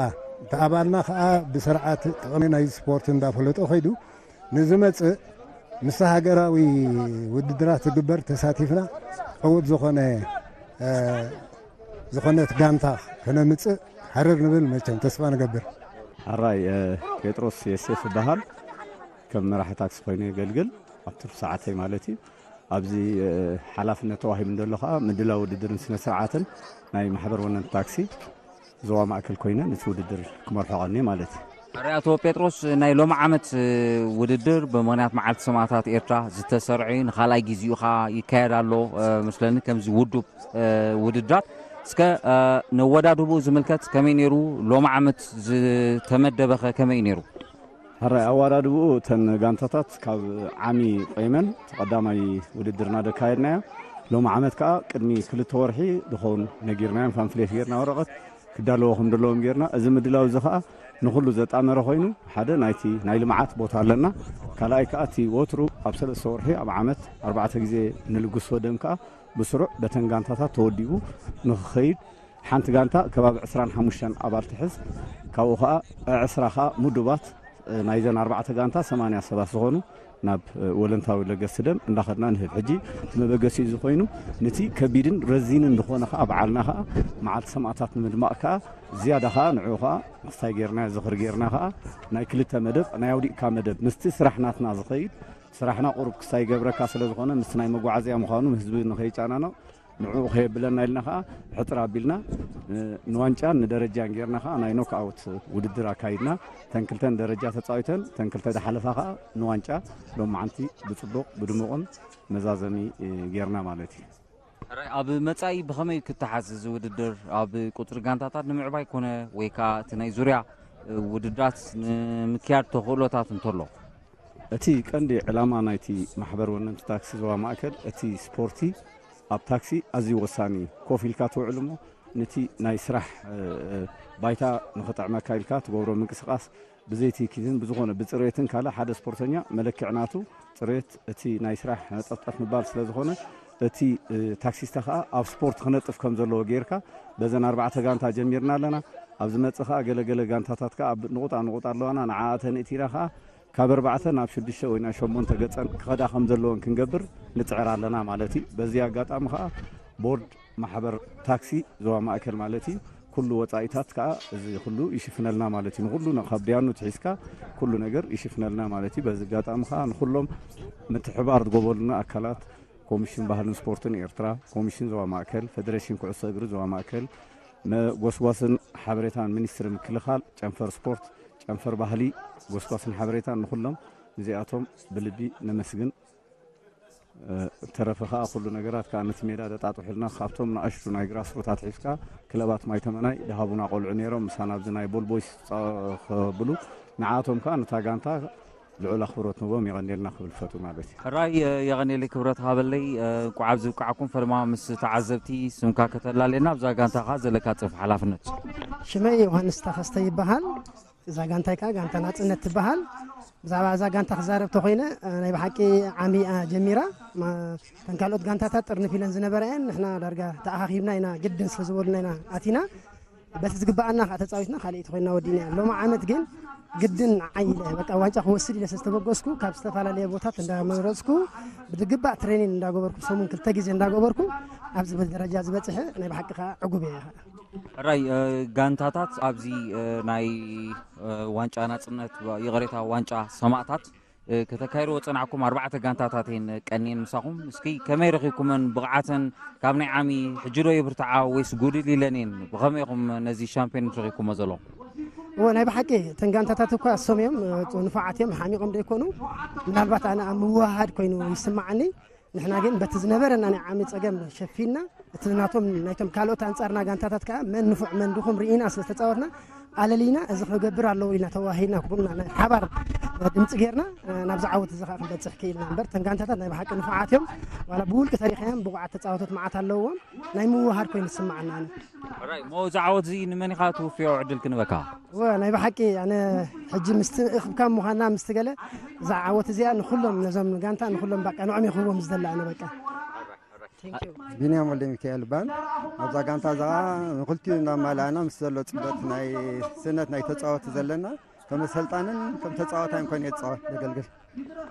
እቲ ኣባልና ከኣ ብስርዓት ጥቕሚ ናይ ስፖርት እንዳፈለጦ ከይዱ ንዝመጽእ ምስ ሃገራዊ ውድድራት ዝግበር ተሳቲፍና ዕዉት ዝኾነ፣ ዝኾነት ጋንታ ከነምጽእ ሃረር ንብል መቸም ተስፋ ንገብር። ኣራይ ጴጥሮስ የሴፍ ይበሃል። ከም መራሒ ታክሲ ኮይነ የገልግል ኣብ ትርፊ ሰዓተይ ማለት እዩ። ኣብዚ ሓላፍነት ተዋሂቡ እንደሎ ከዓ ምድላው ውድድርን ስነ ስርዓትን ናይ ማሕበር ወነንቲ ታክሲ ዞባ ማእከል ኮይነ ነቲ ውድድር ክመርሖ ቀኒ ማለት እዩ። ኣረ ኣቶ ጴጥሮስ፣ ናይ ሎሚ ዓመት ውድድር ብምኽንያት መዓልቲ ሰማእታት ኤርትራ ዝተሰርዐ እዩ። ንኻልኣይ ግዜኡ ከዓ ይካየድ ኣሎ መስለኒ። ከምዚ ውዱብ ውድድራት እስከ ነወዳድብኡ ዝምልከት ከመይ ነይሩ? ሎሚ ዓመት ዝተመደበኸ ከመይ ነይሩ? ሕራይ ኣወዳድብኡ እተን ጋንታታት ካብ ዓሚ ቆይመን ተቐዳማይ ውድድርና ደካየድናዮ። ሎሚ ዓመት ከኣ ቅድሚ ክልተ ወርሒ ዝኸውን ነጊርናዮም ፓምፍሌት ጌርና ወረቐት ክዳለዎ ከም ዘለዎም ጌርና። እዚ ምድላው እዚ ከኣ ንኹሉ ዘጣመረ ኮይኑ ሓደ ናይቲ ናይ ልምዓት ቦታ ኣለና። ካልኣይ ከኣ እቲ ወትሩ ኣብ ሰለስተ ወርሒ ኣብ ዓመት ኣርባዕተ ግዜ ንልግሶ ደም ከኣ ብስሩዕ በተን ጋንታታት ተወዲቡ ንኽኸይድ ሓንቲ ጋንታ ከባቢ ዕስራን ሓሙሽተን ኣባል ትሕዝ። ካብኡ ኸዓ ዕስራ ኸዓ ምዱባት ናይዘን ኣርባዕተ ጋንታ ሰማንያ ሰባት ዝኾኑ ናብ ወለንታዊ ለገስቲ ደም እንዳኸድና ንህብ። ሕጂ እቲ መበገሲኡ እዚ ኮይኑ ነቲ ከቢድን ረዚንን ዝኾነ ኸዓ በዓልና ኸዓ መዓልቲ ሰማእታት ንምድማቕ ከኣ ዝያዳ ኸዓ ንዕኡ ኸዓ ምኽታይ ጌርና ዝኽሪ ጌርና ኸዓ ናይ ክልተ መደብ ናይ ኣውዲቕካ መደብ ምስቲ ስራሕ ናትና ዝኸይድ ስራሕና ቁሩብ ክስታይ ይገብረካ ስለ ዝኾነ ምስቲ ናይ መጓዓዝያ ምዃኑ ህዝቢ ንኸይጨናነቕ ንዕኡ ከየብለና ኢልና ኸዓ ሕፅር ኣቢልና ንዋንጫን ንደረጃን ጌርና ኸዓ ናይ ኖክኣውት ውድድር ኣካይድና። ተን ክልተን ደረጃ ተፃዊተን ተን ክልተ ዝሓለፋ ኸዓ ንዋንጫ ሎማዓንቲ ብፅቡቕ ብድሙቕን መዛዘሚ ጌርና ማለት እዩ። ኣብ መጻኢ ብኸመይ ክተሓዝ እዚ ውድድር? ኣብ ቁፅሪ ጋንታታት ንምዕባይ ኮነ ወይ ከዓ እቲ ናይ ዙርያ ውድድራት ንምክያድ ተኽእሎታት እንተሎ? እቲ ቀንዲ ዕላማ ናይቲ ማሕበር ወነንቲ ታክሲ ዞባ ማእከል እቲ ስፖርቲ ኣብ ታክሲ ኣዝዩ ወሳኒ እዩ። ኮፍ ኢልካ ትውዕል እሞ ነቲ ናይ ስራሕ ባይታ ንኽጥዕመካ ኢልካ ትገብሮ ምንቅስቃስ ብዘይትኪትን ብዝኾነ ብፅሬትን ካልእ ሓደ ስፖርተኛ መለክዕ ናቱ ፅሬት እቲ ናይ ስራሕ ነጠፍጠፍ ምባል ስለ ዝኾነ እቲ ታክሲስታ ከዓ ኣብ ስፖርት ክነጥፍ ከም ዘለዎ ጌርካ በዘን ኣርባዕተ ጋንታ ጀሚርና ኣለና። ኣብ ዝመፅእ ከዓ ገለገለ ጋንታታት ከዓ ንቑጣ ንቑጣ ኣለዋና ንዓኣተን እቲና ከዓ ካብ ኣርባዕተ ናብ ሽዱሽተ ወይ ናብ ሸሞንተ ገፀን ክኸዳ ከም ዘለወን ክንገብር ንፅዕር ኣለና ማለት እዩ። በዚ ኣጋጣሚ ከዓ ቦርድ ማሕበር ታክሲ ዞባ ማእከል ማለት እዩ ኩሉ ወጻኢታት ከኣ እዚ ኩሉ ይሽፍነልና ማለት እዩ። ንኹሉ ነ-፣ ካብ ዲያኑ ትሒዝካ ኩሉ ነገር ይሽፍነልና ማለት እዩ። በዚ ኣጋጣሚ ከኣ ንኹሎም ምትሕባር ዝገበሩልና ኣካላት፣ ኮሚሽን ባህልን ስፖርትን ኤርትራ፣ ኮሚሽን ዞባ ማእከል፣ ፌደሬሽን ኩዕሶ እግሪ ዞባ ማእከል፣ መ-፣ ጎስጓስን ሓበሬታን ሚኒስትሪ ምክልኻል፣ ጨንፈር ስፖርት፣ ጨንፈር ባህሊ፣ ጎስጓስን ሓበሬታን ንኹሎም እዚኣቶም ብልቢ ነመስግን። እ፣ ተረፈ ከኣ ኩሉ ነገራት ከኣ ነቲ ሜዳ ደጣጥሑልና፣ ካብቶም ንኣሽቱ ናይ ግራስሩት ኣትሒዝካ ክለባት ማይ ተመናይ ድሃቡና ቆልዑ ነይሮም፣ ምሳና ኣብዚ ናይ ቦል ቦይስ ጻ-፣ ክብሉ፣ ንዓቶም ከኣ ነታ ጋንታ ልዑል ኣኽብሮት ንህቦም፣ የቐንየልና ክብል ፈቱ ማለት እዩ። ሕራይ፣ እ፣ የቐንየለይ ክብረት ሃበለይ፣ እ፣ እንቋዕ ኣብዚ ብቃዕኩም። ፈለማ ምስ ተዓዘብቲ ስምካ ከተላልየና ኣብዛ ጋንታ ከኣ ዘለካ ጽፍ ሓላፍነት። ሽመይ ዮሃንስ ተኸስተ ይበሃል። እዛ ጋንታይ ከኣ ጋንታ ናጽነት ትበሃል። ብዛዕባ እዛ ጋንታ ክዛረብ ተኾይነ፣ እ፣ ናይ ብሓቂ ዓሚ እያ ጀሚራ። ማ-፣ እተን ካልኦት ጋንታታት ጥርንፍ ኢለን ዝነበራ እየን። ንሕና ዳርጋ ተኣኻኺብና ኢና፣ ግድን ስለ ዝበሉና ኢና ኣቲና። በቲ ዝግበኣና ከኣ ተጻዊትና ካልኣይቲ ኮይና ወዲእና እያ። ሎሚ ዓመት ግን ግድን ንዓይ ኢለ፣ በቃ ዋንጫ ክወስድ ኢለ ስለ ዝተበገስኩ፣ ካብ ዝተፈላለየ ቦታት እንዳመረጽኩ፣ ብዝግባእ ትሬኒን እንዳገበርኩ፣ ሰሙን ክልተ ግዜ እንዳገበርኩ፣ ኣብዚ ደረጃ ዝበጽሐ ናይ ብሓቂ ከኣ ዕጉብ እየ። ሕራይ፣ እ፣ ጋንታታት ኣብዚ፣ እ፣ ናይ፣ እ፣ ዋንጫ ናጽነት፣ ይቕሬታ፣ ዋንጫ ሰማእታት፣ እ፣ ከተካይድዎ ጸናሕኩም ኣርባዕተ ጋንታታት እየን ቀንየን ምሳኹም። እስኪ ከመይ ረኺብኩመን ብቕዓተን? ካብ ናይ ዓሚ ሕጂ ዶ ይብርትዓ ወይስ ጉድል ኢለን እየን? ብኸመይ ኢኹም ነዚ ሻምፒዮን ረኺብኩሞ ዘለኹም? እወ፣ ናይ ብሓቂ እተን ጋንታታት እኳ እሶም እዮም፣ እ፣ ንፉዓት እዮም፣ ሓሚቖም ዶ ይኮኑ? ምናልባት ኣነ ኣብ ምውህሃድ ኮይኑ ይስምዓኒ። ንሕና ግን በቲ ዝነበረና ናይ ዓሚ ጸገም ሸፊንና፣ እቲ ናቶም፣ ናይቶም ካልኦት ኣንጻርና ጋንታታት ከኣ መን ንፉዕ መን ድኹም ርኢና ስለ ዝተጻወትና፣ ኣለሊና እዚ ክገብር ኣለዎ ኢልና ተዋሂድና፣ ኩልና ናይ ሓባር ድምጺ ጌርና፣ ናብዚ ዓወት እዚ ከኣ ክንበጽሕ ክኢልና እምበር፣ እተን ጋንታታት ናይ ብሓቂ ንፉዓት እዮም። ዋላ ብውልቂ ተሪኻዮም ብቑዓት ተጻወቶት መዓት ኣለዎም። ናይ ምውሃድ ኮይኑ ዝስምዓና ኣነ። ሕራይ፣ እሞ እዚ ዓወት እዚ ንመን ኢኻ ትውፍዮ ዕድል ክንበካ? እወ፣ ናይ ብሓቂ ኣነ ሕጂ ምስቲ እኽብካብ ምዃንና ምስቲ ገለ፣ እዛ ዓወት እዚኣ ንኹሎም፣ ነዞም ጋንታ ንኹሎም በቃ ንዕኦም እየ ክህቦም ዝደሊ ኣነ በቃ። Thank you። ቢንያም ወልደ ሚካኤል ይበሃል። ኣብዛ ጋንታ እዛ ንኽልቲኡ እናማልኣና ምስ ዘሎ ጽበት ናይ ስእነት ናይ ተጻወቲ ዘለና፣ ከም ኣሰልጣንን ከም ተጻዋታይን ኮይኑ እየ ዝጻወት ዘገልግል።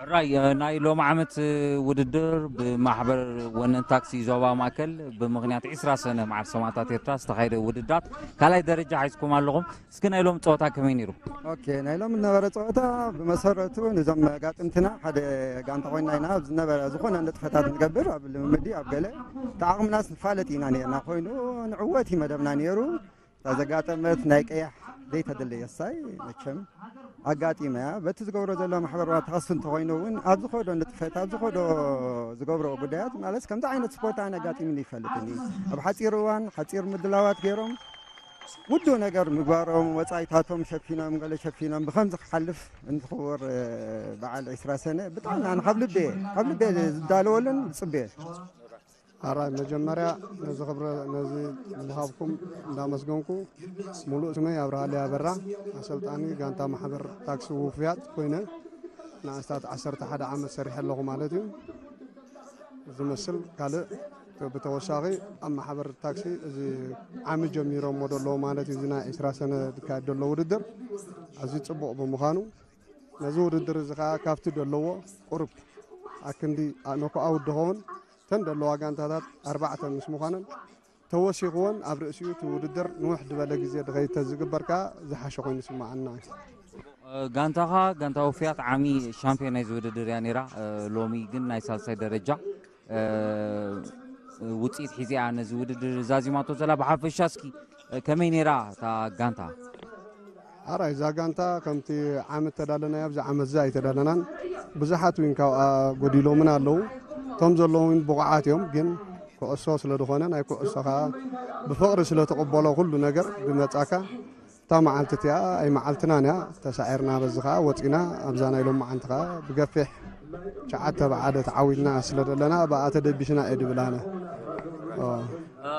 ሕራይ፣ እ፣ ናይ ሎሚ ዓመት፣ እ፣ ውድድር ብማሕበር ወነን ታክሲ ዞባ ማእከል ብምኽንያት ዕስራ ሰነ መዓል ሰማእታት ኤርትራ ዝተኻየደ ውድድራት ካልኣይ ደረጃ ሓይዝኩም ኣለኹም። እስኪ ናይ ሎሚ ጸወታ ከመይ ነይሩ? ኦኬ፣ ናይ ሎሚ ዝነበረ ጸወታ ብመሰረቱ ንዞም መጋጥምትና ሓደ ጋንታ ኮይና ኢና ኣብ ዝነበረ ዝኾነ ንጥፈታት ንገብር፣ ኣብ ልምምዲ፣ ኣብ ገለ ተዓቕምናስ ንፋለጥ ኢና ነርና። ኮይኑ ንዕወት እዩ መደብና ነይሩ። እታ ዘጋጠመት ናይ ቀያሕ ዘይተደለየ ሳይ መቸም ኣጋጢመ እያ። በቲ ዝገብሮ ዘሎ ማሕበራዊ ታክሲ እንተኾይኑ እውን ኣብ ዝኸዶ ንጥፈት፣ ኣብ ዝኸዶ ዝገብሮ ጉዳያት ማለት ከምዚ ዓይነት ስፖርት ኣነ ኣጋጢሙኒ ይፈልጥኒ። ኣብ ሓፂር እዋን ሓፂር ምድላዋት ገይሮም ውዱእ ነገር ምግባሮም፣ ወፃኢታቶም ሸፊኖም፣ ገለ ሸፊኖም ብኸምዚ ክሓልፍ እንትኽቡር በዓል ዕስራ ሰነ ብጣዕሚ ኣነ ካብ ልቤ፣ ካብ ልቤ ዝዳለወሉን ዝፅበዮ። ኣራይ መጀመርያ ነዚ ክብረ ነዚ ምሃብኩም እንዳመስገንኩ፣ ሙሉእ ስመይ ኣብርሃለይ ኣበራ፣ ኣሰልጣኒ ጋንታ ማሕበር ታክሲ ውፉያት ኮይነ ንኣስታት ዓሰርተ ሓደ ዓመት ሰሪሐ ኣለኹ ማለት እዩ። ዝመስል ካልእ ብተወሳኺ ኣብ ማሕበር ታክሲ እዚ ዓሚ ጀሚሮሞ ደለዉ ማለት እዩ። እዚ ናይ ዕስራ ሰነ ዝካየድ ዘሎ ውድድር ኣዝዩ ጽቡቕ ብምዃኑ ነዚ ውድድር እዚ ኸዓ ካብቲ ደለዎ ቁሩብ ኣክንዲ ኖክኣውት ዝኸውን እተን ደለዋ ጋንታታት ኣርባዕተ ምስ ምዃነን ተወሲኽዎን ኣብ ርእሲኡ እቲ ውድድር ንውሕ ዝበለ ግዜ ድኸይድ ተዝግበር ከኣ ዝሓሸ ኮይኑ ይስምዓና። ጋንታኻ ጋንታ ውፍያት ዓሚ ሻምፒዮን ናይዚ ውድድር እያ ነይራ። ሎሚ ግን ናይ ሳልሳይ ደረጃ ውፅኢት ሒዚኣ ነዚ ውድድር ዛዚማቶ ዘላ። ብሓፈሻ እስኪ ከመይ ነይራ እታ ጋንታ? ኣራይ እዛ ጋንታ ከምቲ ዓመት ተዳለናዮ ኣብዚ ዓመት እዚ ኣይተዳለናን። ብዙሓት እውን ካብኣ ጎዲሎምን ኣለዉ። እቶም ዘለዉ እውን ብቑዓት እዮም፣ ግን ኩዕሶ ስለ ዝኾነ ናይ ኩዕሶ ከዓ ብፍቕሪ ስለ ተቐበሎ ኩሉ ነገር ብመጻካ እታ መዓልቲ እቲኣ ኣይ መዓልትናን እያ። ተሳዒርና በዚ ከዓ ወፂና ኣብዛ ናይ ሎማዓንቲ ከዓ ብገፊሕ ትሽዓተ ብሓደ ተዓዊትና ስለ ዘለና ብኣ ተደቢስና እየ ድብል ኣነ። ኦ።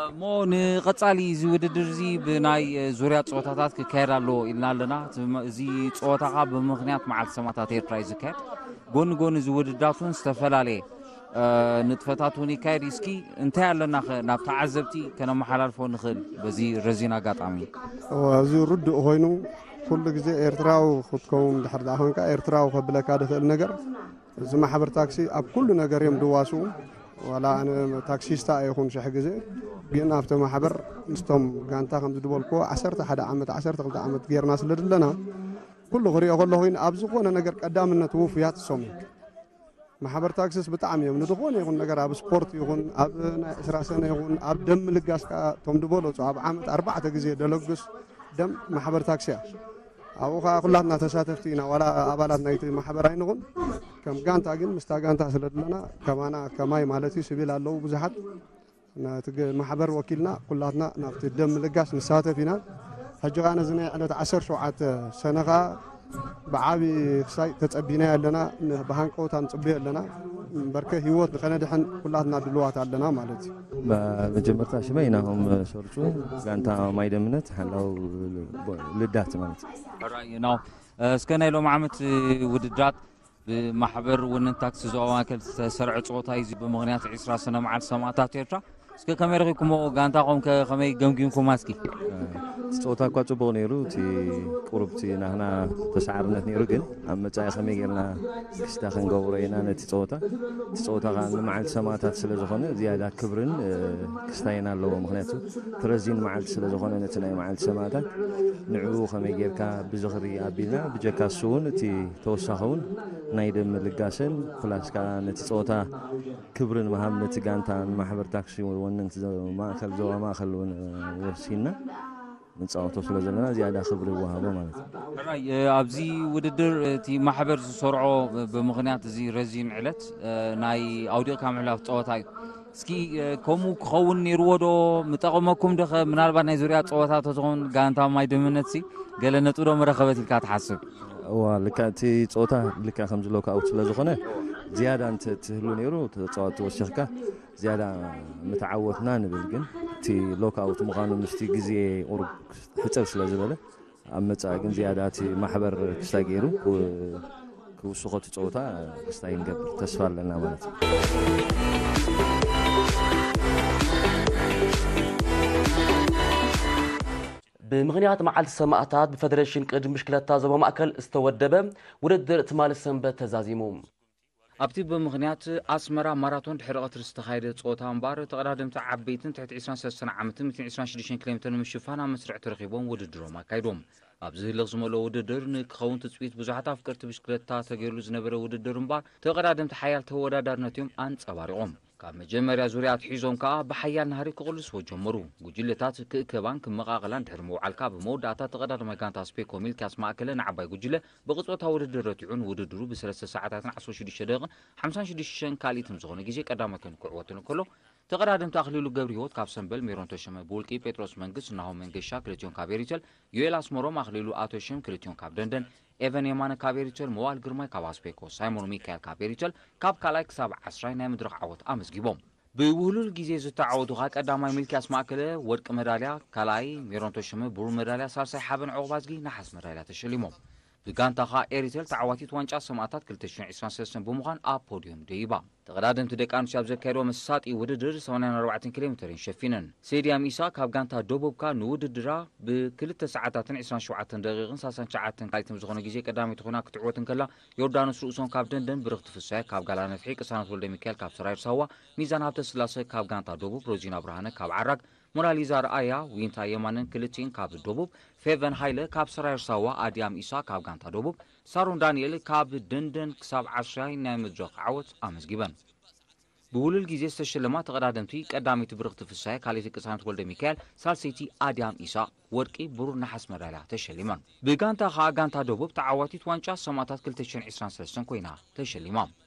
እሞ ንቐጻሊ እዚ ውድድር እዚ ብናይ ዙርያ ጸወታታት ክካየድ ኣለዎ ኢልና ኣለና። እቲ መ-፣ እዚ ጸወታ ኸኣ ብምኽንያት መዓልቲ ሰማእታት ኤርትራ እዩ ዝካየድ። ጎኒ ጎኒ እዚ ውድድራት እውን ዝተፈላለየ፣ እ፣ ንጥፈታት እውን ይካየድ እዩ። እስኪ እንታይ ኣለና ኸ ናብ ተዓዘብቲ ከነመሓላልፎ ንኽእል በዚ ረዚን ኣጋጣሚ? እወ፣ እዚ ርዱእ ኮይኑ ኩሉ ግዜ ኤርትራዊ ክትከውን ድሕር ደኣ ኮንካ ኤርትራዊ ከብለካ ድኽእል ነገር እዚ ማሕበር ታክሲ ኣብ ኩሉ ነገር እዮም ድዋስኡ። ዋላ ኣነ ታክሲስታ ኣይኹን ሽሕ ግዜ፣ ግን ኣብቲ ማሕበር ምስቶም ጋንታ ከም ዝድበልክዎ ዓሰርተ ሓደ ዓመት፣ ዓሰርተ ክልተ ዓመት ጌርና ስለ ዘለና፣ ኩሉ ክሪኦ ከለኹ ኣብ ዝኾነ ነገር ቀዳምነት ውፉያት እሶም እዮም። ማሕበር ታክስስ ብጣዕሚ እዮም ንዝኾነ ይኹን ነገር፣ ኣብ ስፖርት ይኹን፣ ኣብ ናይ ዕስራ ሰነ ይኹን፣ ኣብ ደም ምልጋስ ከኣ እቶም ዝበለጹ ኣብ ዓመት ኣርባዕተ ግዜ ደለግስ ደም ማሕበር ታክሲ እያ። ኣብኡ ከኣ ኩላትና ተሳተፍቲ ኢና፣ ዋላ ኣባላት ናይቲ ማሕበር ኣይንኹን፣ ከም ጋንታ ግን ምስታ ጋንታ ስለ ዘለና ከማና ከማይ ማለት እዩ። ስቢል ኣለዉ ብዙሓት፣ ነቲ ግ- ማሕበር ወኪልና ኩላትና ናብቲ ደም ምልጋስ ንሳተፍ ኢና። ሕጂ ከኣ ነዚ ናይ ዕለት ዓሰርተ ሸውዓተ ሰነ ከኣ ብዓቢ ክሳይ ተጸቢናዮ ኣለና፣ ን- ብሃንቀውታ ንጽበዮ ኣለና። እምበርከ ህይወት ንኸነድሕን ኩላትና ድልዋት ኣለና ማለት እዩ። መጀመርታ ሽመይ ናሆም ሰርጹ፣ ጋንታ ማይ ደምነት ሓላው ልዳት ማለት እዩ። ሕራይ ናው እስከ ናይ ሎም ዓመት ውድድራት ብማሕበር ወነንቲ ታክሲ ዞባ ማእከል ዝተሰርዐ ፀወታ እዩ። እዚ ብምኽንያት ዕስራ ሰነ መዓልቲ ሰማእታት ኤርትራ እስከ ከመይ ረኺብኩሞ? ጋንታኹም ከ ከመይ ገምጊምኩማ እስኪ? እቲ ፀወታ እኳ ፅቡቕ ነይሩ። እቲ ቁሩብ እቲ ናህና ተሰዓርነት ነይሩ፣ ግን ኣብ መፃኢ ከመይ ጌርና ክስታ ክንገብሮ ኢና ነቲ ፀወታ። እቲ ፀወታ ከዓ ንመዓልቲ ሰማእታት ስለ ዝኾነ ዝያዳ ክብርን ክስታይን ኣለዎ። ምክንያቱ እቲ ረዚን መዓልቲ ስለ ዝኾነ ነቲ ናይ መዓልቲ ሰማእታት ንዕኡ ከመይ ጌርካ ብዝኽሪ ኣቢልና ብጀካ እሱ እውን እቲ ተወሳኺ እውን ናይ ደም ምልጋሰን ፕላስ ከዓ ነቲ ፀወታ ክብሪ ንምሃብ ነቲ ጋንታ ንማሕበር ታክሲ ወነንቲ ማእከል ዞባ ማእከል እውን ወሲንና ንፃወቶ ስለ ዘለና ዝያዳ ክብሪ ይወሃቦ ማለት እዩ። ሕራይ ኣብዚ ውድድር እቲ ማሕበር ዝሰርዖ ብምኽንያት እዚ ረዚን ዕለት ናይ ኣውዲቕካ ምሕላፍ ፀወታ እዩ። እስኪ ከምኡ ክኸውን ነይርዎ ዶ? ምጠቐመኩም ዶ? ምናልባት ናይ ዙርያ ፀወታ ተዝኾን ጋንታ ማይ ደምነት ሲ ገለ ነጥቢ ዶ ምረኸበት ኢልካ ትሓስብ? እዋ ልካ እቲ ፀወታ ልካ ከምዚ ሎክ ኣውት ስለ ዝኾነ ዝያዳ እንተ ትህሉ ነይሩ ተፃወቲ ወሲኽካ ዝያዳ ምተዓወትና ንብል፣ ግን እቲ ሎክ ኣውት ምዃኑ ምስቲ ግዜ ቁሩብ ሕፅር ስለ ዝበለ ኣብ መፃኢ ግን ዝያዳ እቲ ማሕበር ክስታይ ገይሩ ክውስኾ እቲ ፀወታ ክስታይ ንገብር ተስፋ ኣለና ማለት እዩ። ብምኽንያት መዓልቲ ሰማእታት ብፈደሬሽን ቅድድም ብሽክለታ ዞባ ማእከል ዝተወደበ ውድድር ትማሊ ሰንበት ተዛዚሙ። ኣብቲ ብምኽንያት ኣስመራ ማራቶን ድሕሪ ቀትሪ ዝተኻየደ ፀወታ እምበኣር ተቐዳደምቲ ዓበይትን ትሕቲ ዕስራን ሰለስተን ዓመትን ሚእትን ዕስራን ሽዱሽተን ኪሎ ሜትር ንምሽፋን ኣብ መስርዕ ተረኺቦም ውድድሮም ኣካይዶም። ኣብዚ ህልኽ ዝመልኦ ውድድር ንክኸውን ትፅቢት ብዙሓት ኣፍቀርቲ ብሽክለታ ተገይሩሉ ዝነበረ ውድድር እምበኣር ተቐዳደምቲ ሓያል ተወዳዳርነት እዮም ኣንፀባሪቖም። ካብ መጀመርያ ዙርያ ኣትሒዞም ከኣ ብሓያል ናህሪ ክቕልስዎ ጀመሩ። ጉጅለታት ክእከባን ክመቓቐላን ድሕሪ ምውዓል ከኣ ብመወዳእታ ተቐዳዳማይ ጋንታ ስፔኮ ሚልክያስ ማእከለ ንዓባይ ጉጅለ ብቕጽበታዊ ውድድር ረቲዑ ንውድድሩ ብሰለስተ ሰዓታትን ዓሰርተ ሽዱሽተ ደቂቕን ሓምሳን ሽዱሽተን ካልኢትን ዝኾነ ግዜ ቀዳማይ ኮይኑ ክዕወት እንከሎ ተቐዳደምቲ ኣኽሊሉ ገብርሂወት ካብ ሰምበል፣ ሜሮን ተሸመ ብውልቂ፣ ጴጥሮስ መንግስ፣ ናሆም መንገሻ ክልቲኦም ካብ ኤሪትል፣ ዮኤል ኣስመሮም፣ ኣኽሊሉ ኣቶሽም ክልቲኦም ካብ ደንደን፣ ኤቨን የማነ ካብ ኤሪትል፣ መዋል ግርማይ ካብ ኣስፔኮ፣ ሳይሞን ሚካኤል ካብ ኤሪትል ካብ ካልኣይ ክሳብ ዓስራይ ናይ መድረኽ ዓወት ኣመዝጊቦም። ብውህሉል ግዜ ዝተዓወቱ ከኣ ቀዳማይ ሚልክያስ ማእከለ ወርቂ መዳልያ፣ ካልኣይ ሜሮን ተሸመ ብሩር መዳልያ፣ ሳልሳይ ሓበን ዑቕባዝጊ ነሓስ መዳልያ ተሸሊሞም። ብጋንታ ከኣ ኤሪትል ተዓዋቲት ዋንጫ ሰማእታት ክልተ ሽሕን ዕስራን ሰለስተን ብምዃን ኣብ ፖድዮም ደይባ። ተቐዳደምቲ ደቂ ኣንስትዮ ኣብ ዘካየድዎ መሳጢ ውድድር ሰማንያን ኣርባዕተን ኪሎ ሜተር እየን ሸፊነን። ሴድያም ኢሳ ካብ ጋንታ ደቡብ ከኣ ንውድድራ ብክልተ ሰዓታትን ዕስራን ሸውዓተን ደቂቕን ሰላሳን ትሽዓተን ካልኢትን ዝኾነ ግዜ ቀዳመይቲ ኮይና ክትዕወት እንከላ፣ ዮርዳኖስ ርእሶም ካብ ደንደን፣ ብርኽቲ ፍሳየ ካብ ጋላ ነፍሒ፣ ቅሳነት ወልደሚካኤል ካብ ሰራየር ሳዋ፣ ሚዛን ሃብተስላሰ ካብ ጋንታ ደቡብ፣ ሮዚና ብርሃነ ካብ ዓራግ፣ ሞናሊዛ ኣርኣያ፣ ዊንታ የማነን ክልቲኤን ካብ ደቡብ፣ ፌቨን ሃይለ ካብ ሰራየር ሳዋ፣ ኣድያም ኢሳ ካብ ጋንታ ደቡብ፣ ሳሮን ዳንኤል ካብ ደንደን ክሳብ ዓስራይ ናይ መድረኽ ዓወት ኣመዝጊበን። ብውሉል ግዜ ዝተሸለማ ተቐዳደምቲ ቀዳመይቲ ብርኽቲ ፍሳየ፣ ካልኣይቲ ቅሳነት ወልደሚካኤል፣ ሳልሰይቲ ኣድያም ኢሳ ወርቂ፣ ብሩር፣ ነሓስ መዳልያ ተሸሊመን። ብጋንታ ከኣ ጋንታ ደቡብ ተዓዋቲት ዋንጫ ሰማእታት ክልተ ሽሕን ዕስራን ሰለስተን ኮይና ተሸሊማ።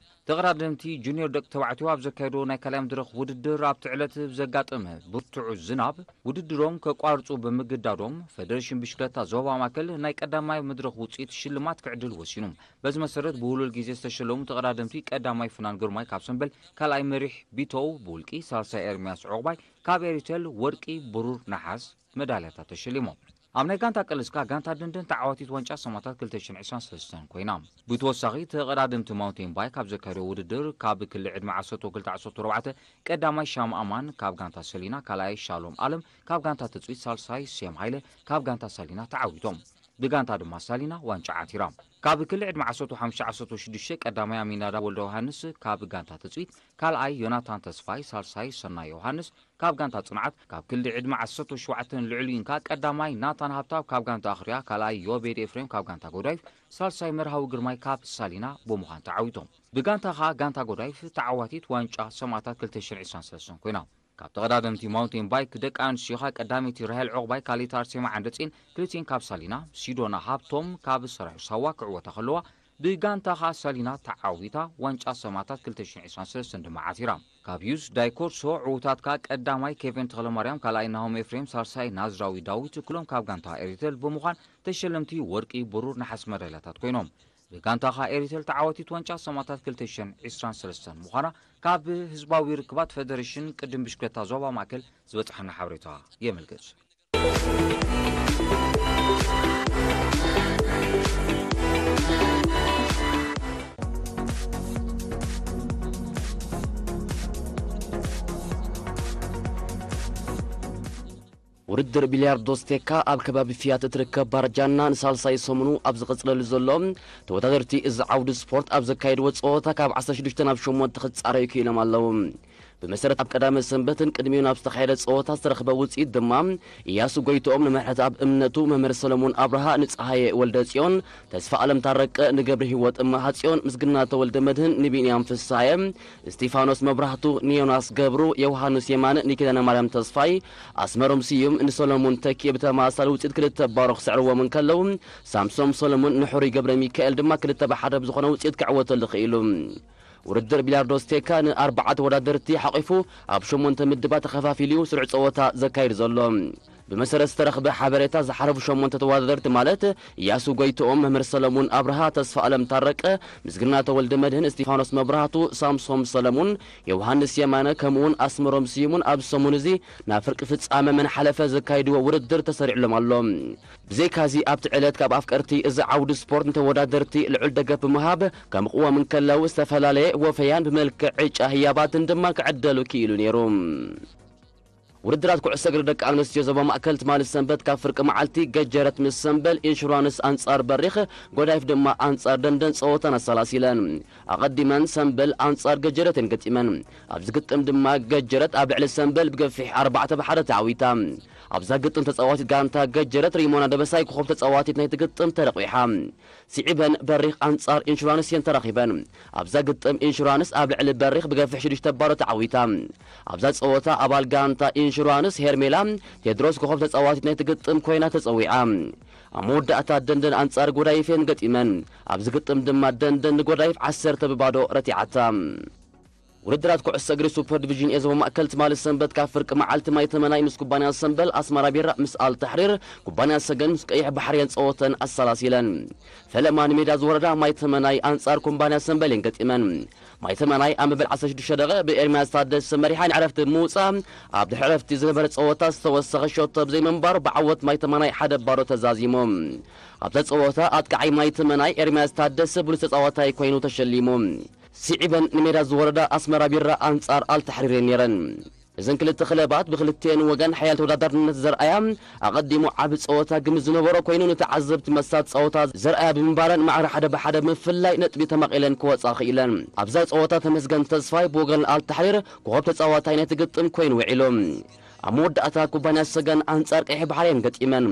ተቐዳደምቲ ጁኒዮር ደቂ ተባዕትዮ ኣብ ዘካየድዎ ናይ ካልኣይ መድረኽ ውድድር ኣብቲ ዕለት ብዘጋጠመ ብርቱዕ ዝናብ ውድድሮም ከቋርጹ ብምግዳዶም ፈደሬሽን ብሽክለታ ዞባ ማእከል ናይ ቀዳማይ መድረኽ ውጽኢት ሽልማት ክዕድል ወሲኑ። በዚ መሰረት ብውሉል ግዜ ዝተሸለሙ ተቐዳደምቲ ቀዳማይ ፍናን ግርማይ ካብ ሰምበል፣ ካልኣይ መሪሕ ቢተው ብውልቂ፣ ሳልሳይ ኤርምያስ ዑቕባይ ካብ ኤሪተል ወርቂ፣ ብሩር፣ ነሓስ መዳልያታት ተሸሊሞም። ኣብ ናይ ጋንታ ቅልስካ ጋንታ ደንደን ተዓዋቲት ዋንጫ ሰማታት ክልተ ሽሕን ዕስራን ሰለስተን ኮይና። ብተወሳኺ ተቐዳደምቲ ማውንቴን ባይክ ኣብ ዘካየዶ ውድድር ካብ ክሊ ዕድመ ዓሰርተ ክልተ ዓሰርተ ኣርባዕተ ቀዳማይ ሻም ኣማን ካብ ጋንታ ሰሊና፣ ካልኣይ ሻሎም ኣለም ካብ ጋንታ ትጽቢት፣ ሳልሳይ ሴም ሃይለ ካብ ጋንታ ሰሊና ተዓዊቶም። ብጋንታ ድማ ሳሊና ዋንጫ ዓቲራ። ካብ ክሊ ዕድመ ዓሰርተ ሓሙሽተ ዓሰርተ ሽዱሽተ ቀዳማይ ኣሚናዳ ወልደ ዮሃንስ ካብ ጋንታ ትጽቢት፣ ካልኣይ ዮናታን ተስፋይ፣ ሳልሳይ ሰናይ ዮሃንስ ካብ ጋንታ ጽንዓት፣ ካብ ክሊ ዕድመ ዓሰርተ ሸውዓተ ንልዕሊ ኢንካ ቀዳማይ ናታን ሃብታብ ካብ ጋንታ ኣኽርያ፣ ካልኣይ ዮቤድ ኤፍሬም ካብ ጋንታ ጎዳይፍ፣ ሳልሳይ መርሃዊ ግርማይ ካብ ሳሊና ብምዃን ተዓዊቶም። ብጋንታ ኸኣ ጋንታ ጎዳይፍ ተዓዋቲት ዋንጫ ሰማእታት ክልተ ሽሕን ዕስራን ሰለስተን ኮይና። ካብ ተቐዳደምቲ ማውንቴን ባይክ ደቂ ኣንስትዮ ኸኣ ቀዳመይቲ ራሄል ዑቕባይ፣ ካልኣይቲ ኣርሴማ ዓንደጼን፣ ክልቲኤን ካብ ሳሊና፣ ሲዶና ሃብቶም ካብ ሰራዩ ሳዋ ክዕወታ ከለዋ፣ ብጋንታ ኸኣ ሳሊና ተዓዊታ ዋንጫ ሰማእታት ክልተ ሽሕን ዕስራን ሰለስተን ድማ ዓቲራ። ካብ ዩስ ዳይኮርሶ ዕዉታት ከኣ ቀዳማይ ኬቨን ተኽለማርያም፣ ካልኣይ ናሆም ኤፍሬም፣ ሳልሳይ ናዝራዊ ዳዊት እኩሎም ካብ ጋንታ ኤሪተል ብምዃን ተሸለምቲ ወርቂ፣ ብሩር፣ ነሓስ መዳልያታት ኮይኖም። ብጋንታ ኸኣ ኤሪተል ተዓዋቲት ዋንጫ ሰማእታት ክልተ ሽሕን ዕስራን ሰለስተን ምዃና ካብ ህዝባዊ ርክባት ፈደሬሽን ቅድም ብሽክለታ ዞባ ማእከል ዝበጽሓና ሓበሬታ የመልክት። ውድድር ቢልያርዶ ስቴካ ኣብ ከባቢ ፊያት እትርከብ ባርጃና ንሳልሳይ ሰሙኑ ኣብ ዝቕጽለሉ ዘሎ፣ ተወዳደርቲ እዚ ዓውዲ ስፖርት ኣብ ዘካየድዎ ጸወታ ካብ ዓሰርተ ሽዱሽተ ናብ ሸሞንተ ክጻረዩ ክኢሎም ኣለዉ። ብመሰረት ኣብ ቀዳመ ሰንበትን ቅድሚኡ ናብ ዝተኻየደ ጸወታ ዝተረኽበ ውጽኢት ድማ፣ ኢያሱ ጎይትኦም ንመርሐት ኣብ እምነቱ፣ መምህር ሰለሞን ኣብርሃ ንጸሃየ ወልደ ጽዮን፣ ተስፋ ኣለም ታረቀ ንገብረ ህይወት እመሃጽዮን፣ ምስግና ተወልደ መድህን ንቢንያም ፍስሃየ፣ እስቲፋኖስ መብራህቱ ንዮናስ ገብሩ፣ ዮሃንስ የማነ ንኪዳነ ማርያም ተስፋይ፣ ኣስመሮም ስዩም ንሰሎሞን ተኪ ብተመሳሳሊ ውጽኢት ክልተ ባሮ ክስዕርዎም እንከለዉ፣ ሳምሶም ሰሎሞን ንሕሩይ ገብረ ሚካኤል ድማ ክልተ ብሓደ ብዝኾነ ውጽኢት ክዕወተሉ ክኢሉ። ውድድር ቢልያርዶ ስቴካ ንኣርባዓ ተወዳደርቲ ሓቒፉ ኣብ ሸሞንተ ምድባት ተኸፋፊሉ እዩ ስሩዕ ጸወታ ዘካይድ ዘሎ። ብመሰረት ዝተረኽበ ሓበሬታ ዝሓለፉ ሸሞንተ ተወዳደርቲ ማለት ኢያሱ ጎይትኦም፣ መምህር ሰለሙን ኣብርሃ፣ ተስፋ ኣለም ታረቀ፣ ምስግና ተወልደ መድህን፣ እስቲፋኖስ መብራህቱ፣ ሳምሶም ሰለሙን፣ ዮሃንስ የማነ ከምኡውን ኣስመሮም ስዩሙን ኣብ ሰሙን እዚ ናብ ፍርቂ ፍጻመ መን ሓለፈ ዘካይድዎ ውድድር ተሰሪዕሎም ኣሎ። ብዘይካዚ ኣብቲ ዕለት ካብ ኣፍቀርቲ እዚ ዓውዲ ስፖርት ንተወዳደርቲ ልዑል ደገፍ ብምሃብ ከምቕዎም እንከለዉ ዝተፈላለየ ወፈያን ብመልክዕ ዕጫ ህያባትን ድማ ክዕደሉ ክኢሉ ነይሩ። ውድድራት ኩዕሶ እግሪ ደቂ ኣንስትዮ ዞባ ማእከል ትማሊ ሰንበት ካብ ፍርቂ መዓልቲ ገጀረት ምስ ሰምበል፣ ኢንሹራንስ ኣንጻር በሪኽ፣ ጎዳይፍ ድማ ኣንጻር ደንደን ጸወታን ኣሰላሲለን። ኣቐዲመን ሰምበል ኣንጻር ገጀረት እየን ገጢመን። ኣብዚ ግጥም ድማ ገጀረት ኣብ ልዕሊ ሰምበል ብገፊሕ ኣርባዕተ ብሓደ ተዓዊታ። ኣብዛ ግጥም ተጻዋቲት ጋንታ ገጀረት ሪሞና ደበሳይ ኮኾብ ተጻዋቲት ናይቲ ግጥም ተረቑሓ። ስዒበን በሪኽ ኣንጻር ኢንሹራንስ እየን ተራኺበን። ኣብዛ ግጥም ኢንሹራንስ ኣብ ልዕሊ በሪኽ ብገፊሕ ሽዱሽተ ባሮ ተዓዊታ። ኣብዛ ጸወታ ኣባል ጋንታ ኢንሹራንስ ሄርሜላ ቴድሮስ ኮኾብ ተጻዋቲት ናይቲ ግጥም ኮይና ተጸዊዓ። ኣብ መወዳእታ ደንደን ኣንጻር ጎዳይፍ እየን ገጢመን። ኣብዚ ግጥም ድማ ደንደን ንጎዳይፍ ዓሰርተ ብባዶ ረቲዓታ። ውድድራት ኩዕሶ እግሪ ሱፐር ዲቪዥን ኤ ዞባ ማእከል ትማሊ ሰንበት ካብ ፍርቂ መዓልቲ ማይ ተመናይ ምስ ኩባንያ ሰምበል፣ ኣስመራ ቢራ ምስ ኣል ተሕሪር፣ ኩባንያ ሰገን ምስ ቀይሕ ባሕሪ እየን ጸወተን ኣሰላሲለን። ፈለማ ንሜዳ ዝወረዳ ማይ ተመናይ ኣንጻር ኩባንያ ሰምበል እየን ገጢመን። ማይ ተመናይ ኣብ መበል ዓሰርተ ሽዱሽተ ደቂቕ ብኤርምያስ ታደሰ መሪሓ ንዕረፍቲ ብምውጻእ፣ ኣብ ድሕሪ ዕረፍቲ ዝነበረ ጸወታ ዝተወሰኸ ሸቶ ብዘይምንባሩ ብዓወት ማይ ተመናይ ሓደ ባዶ ተዛዚሙ። ኣብዛ ጸወታ ኣጥቃዓይ ማይ ተመናይ ኤርምያስ ታደሰ ብሉጽ ተጻዋታይ ኮይኑ ተሸሊሙ። ስዒበን ንሜዳ ዝወረዳ ኣስመራ ቢራ ኣንጻር ኣልታሕሪር እየን ነይረን። እዘን ክልተ ክለባት ብክልቲኤን ወገን ሓያል ተወዳዳርነት ዘርኣያ፣ ኣቐዲሙ ዓቢ ጸወታ ግምት ዝነበሮ ኮይኑ፣ ንተዓዘብቲ መሳት ጸወታ ዘርኣያ ብምንባረን ማዕረ ሓደ ብሓደ ብምፍላይ ነጥቢ ተማቒለን ክወጻ ክኢለን። ኣብዛ ጸወታ ተመስገን ተስፋይ ብወገን ኣልታሕሪር ኮኸብ ተጻዋታይ ናይቲ ግጥም ኮይኑ ውዒሉ። ኣብ መወዳእታ ኩባንያ ሰገን ኣንጻር ቀይሕ ባሕሪ እየን ገጢመን።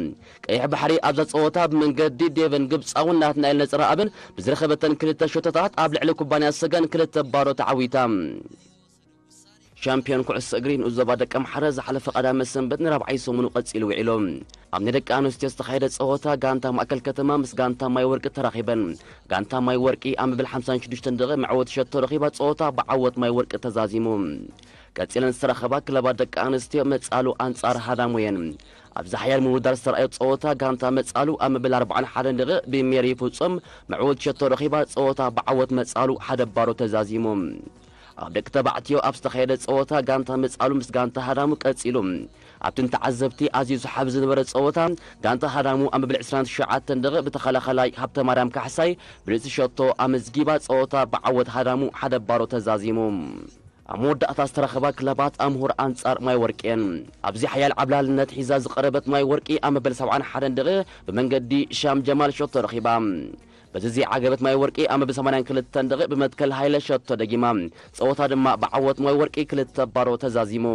ቀይሕ ባሕሪ ኣብዛ ጸወታ ብመንገዲ ዴቨን ግብጻውን ናትናኤል ነጸረኣብን ብዝረኸበተን ክልተ ሸቶታት ኣብ ልዕሊ ኩባንያ ሰገን ክልተ ባዶ ተዓዊታ። ሻምፒዮን ኩዕሶ እግሪ ንኡስ ዞባ ደቀ ምሓረ ዝሓለፈ ቀዳመ ሰንበት ንራብዓይ ሰሙኑ ቀጺሉ ውዒሉ። ኣብ ናይ ደቂ ኣንስትዮ ዝተኻየደ ጸወታ ጋንታ ማእከል ከተማ ምስ ጋንታ ማይ ወርቂ ተራኺበን። ጋንታ ማይ ወርቂ ኣብ መበል ሓምሳን ሽዱሽተን ደቂቕ መዕወቲ ሸቶ ረኺባ ጸወታ ብዓወት ማይ ወርቂ ተዛዚሙ። ቀጺለን ዝተረኸባ ክለባት ደቂ ኣንስትዮ መጻሉ ኣንጻር ሃዳሙ እየን። ኣብዚ ሓያል ምውድዳር ዝተረኣዮ ጸወታ ጋንታ መጻሉ ኣብ መበል ኣርባዓን ሓደን ደቂቕ ብሜሪ ፍጹም መዕወቲ ሸቶ ረኺባ ጸወታ ብዓወት መጻሉ ሓደ ባዶ ተዛዚሙ። ኣብ ደቂ ተባዕትዮ ኣብ ዝተኻየደ ጸወታ ጋንታ መጻሉ ምስ ጋንታ ሃዳሙ ቀጺሉ። ኣብቲ ንተዓዘብቲ ኣዝዩ ሰሓቢ ዝነበረ ጸወታ ጋንታ ሃዳሙ ኣብ መበል ዕስራን ትሽዓተን ደቂቕ ብተኸላኸላይ ሃብተማርያም ካሕሳይ ብልጽቲ ሸቶ ኣመዝጊባ ጸወታ ብዓወት ሃዳሙ ሓደ ባዶ ተዛዚሙ። ኣብ መወዳእታ ዝተረኸባ ክለባት ኣምሁር ኣንጻር ማይ ወርቂ እየን። ኣብዚ ሓያል ዓብላልነት ሒዛ ዝቐረበት ማይ ወርቂ ኣብ መበል ሰብዓን ሓደን ደቂቕ ብመንገዲ ሻም ጀማል ሸቶ ረኺባ። በዚ ዝዓገበት ማይ ወርቂ ኣብ መበል ሰማንያን ክልተን ደቂቕ ብመትከል ሃይለ ሸቶ ደጊማ። ጸወታ ድማ ብዓወት ማይ ወርቂ ክልተ ባዶ ተዛዚሙ።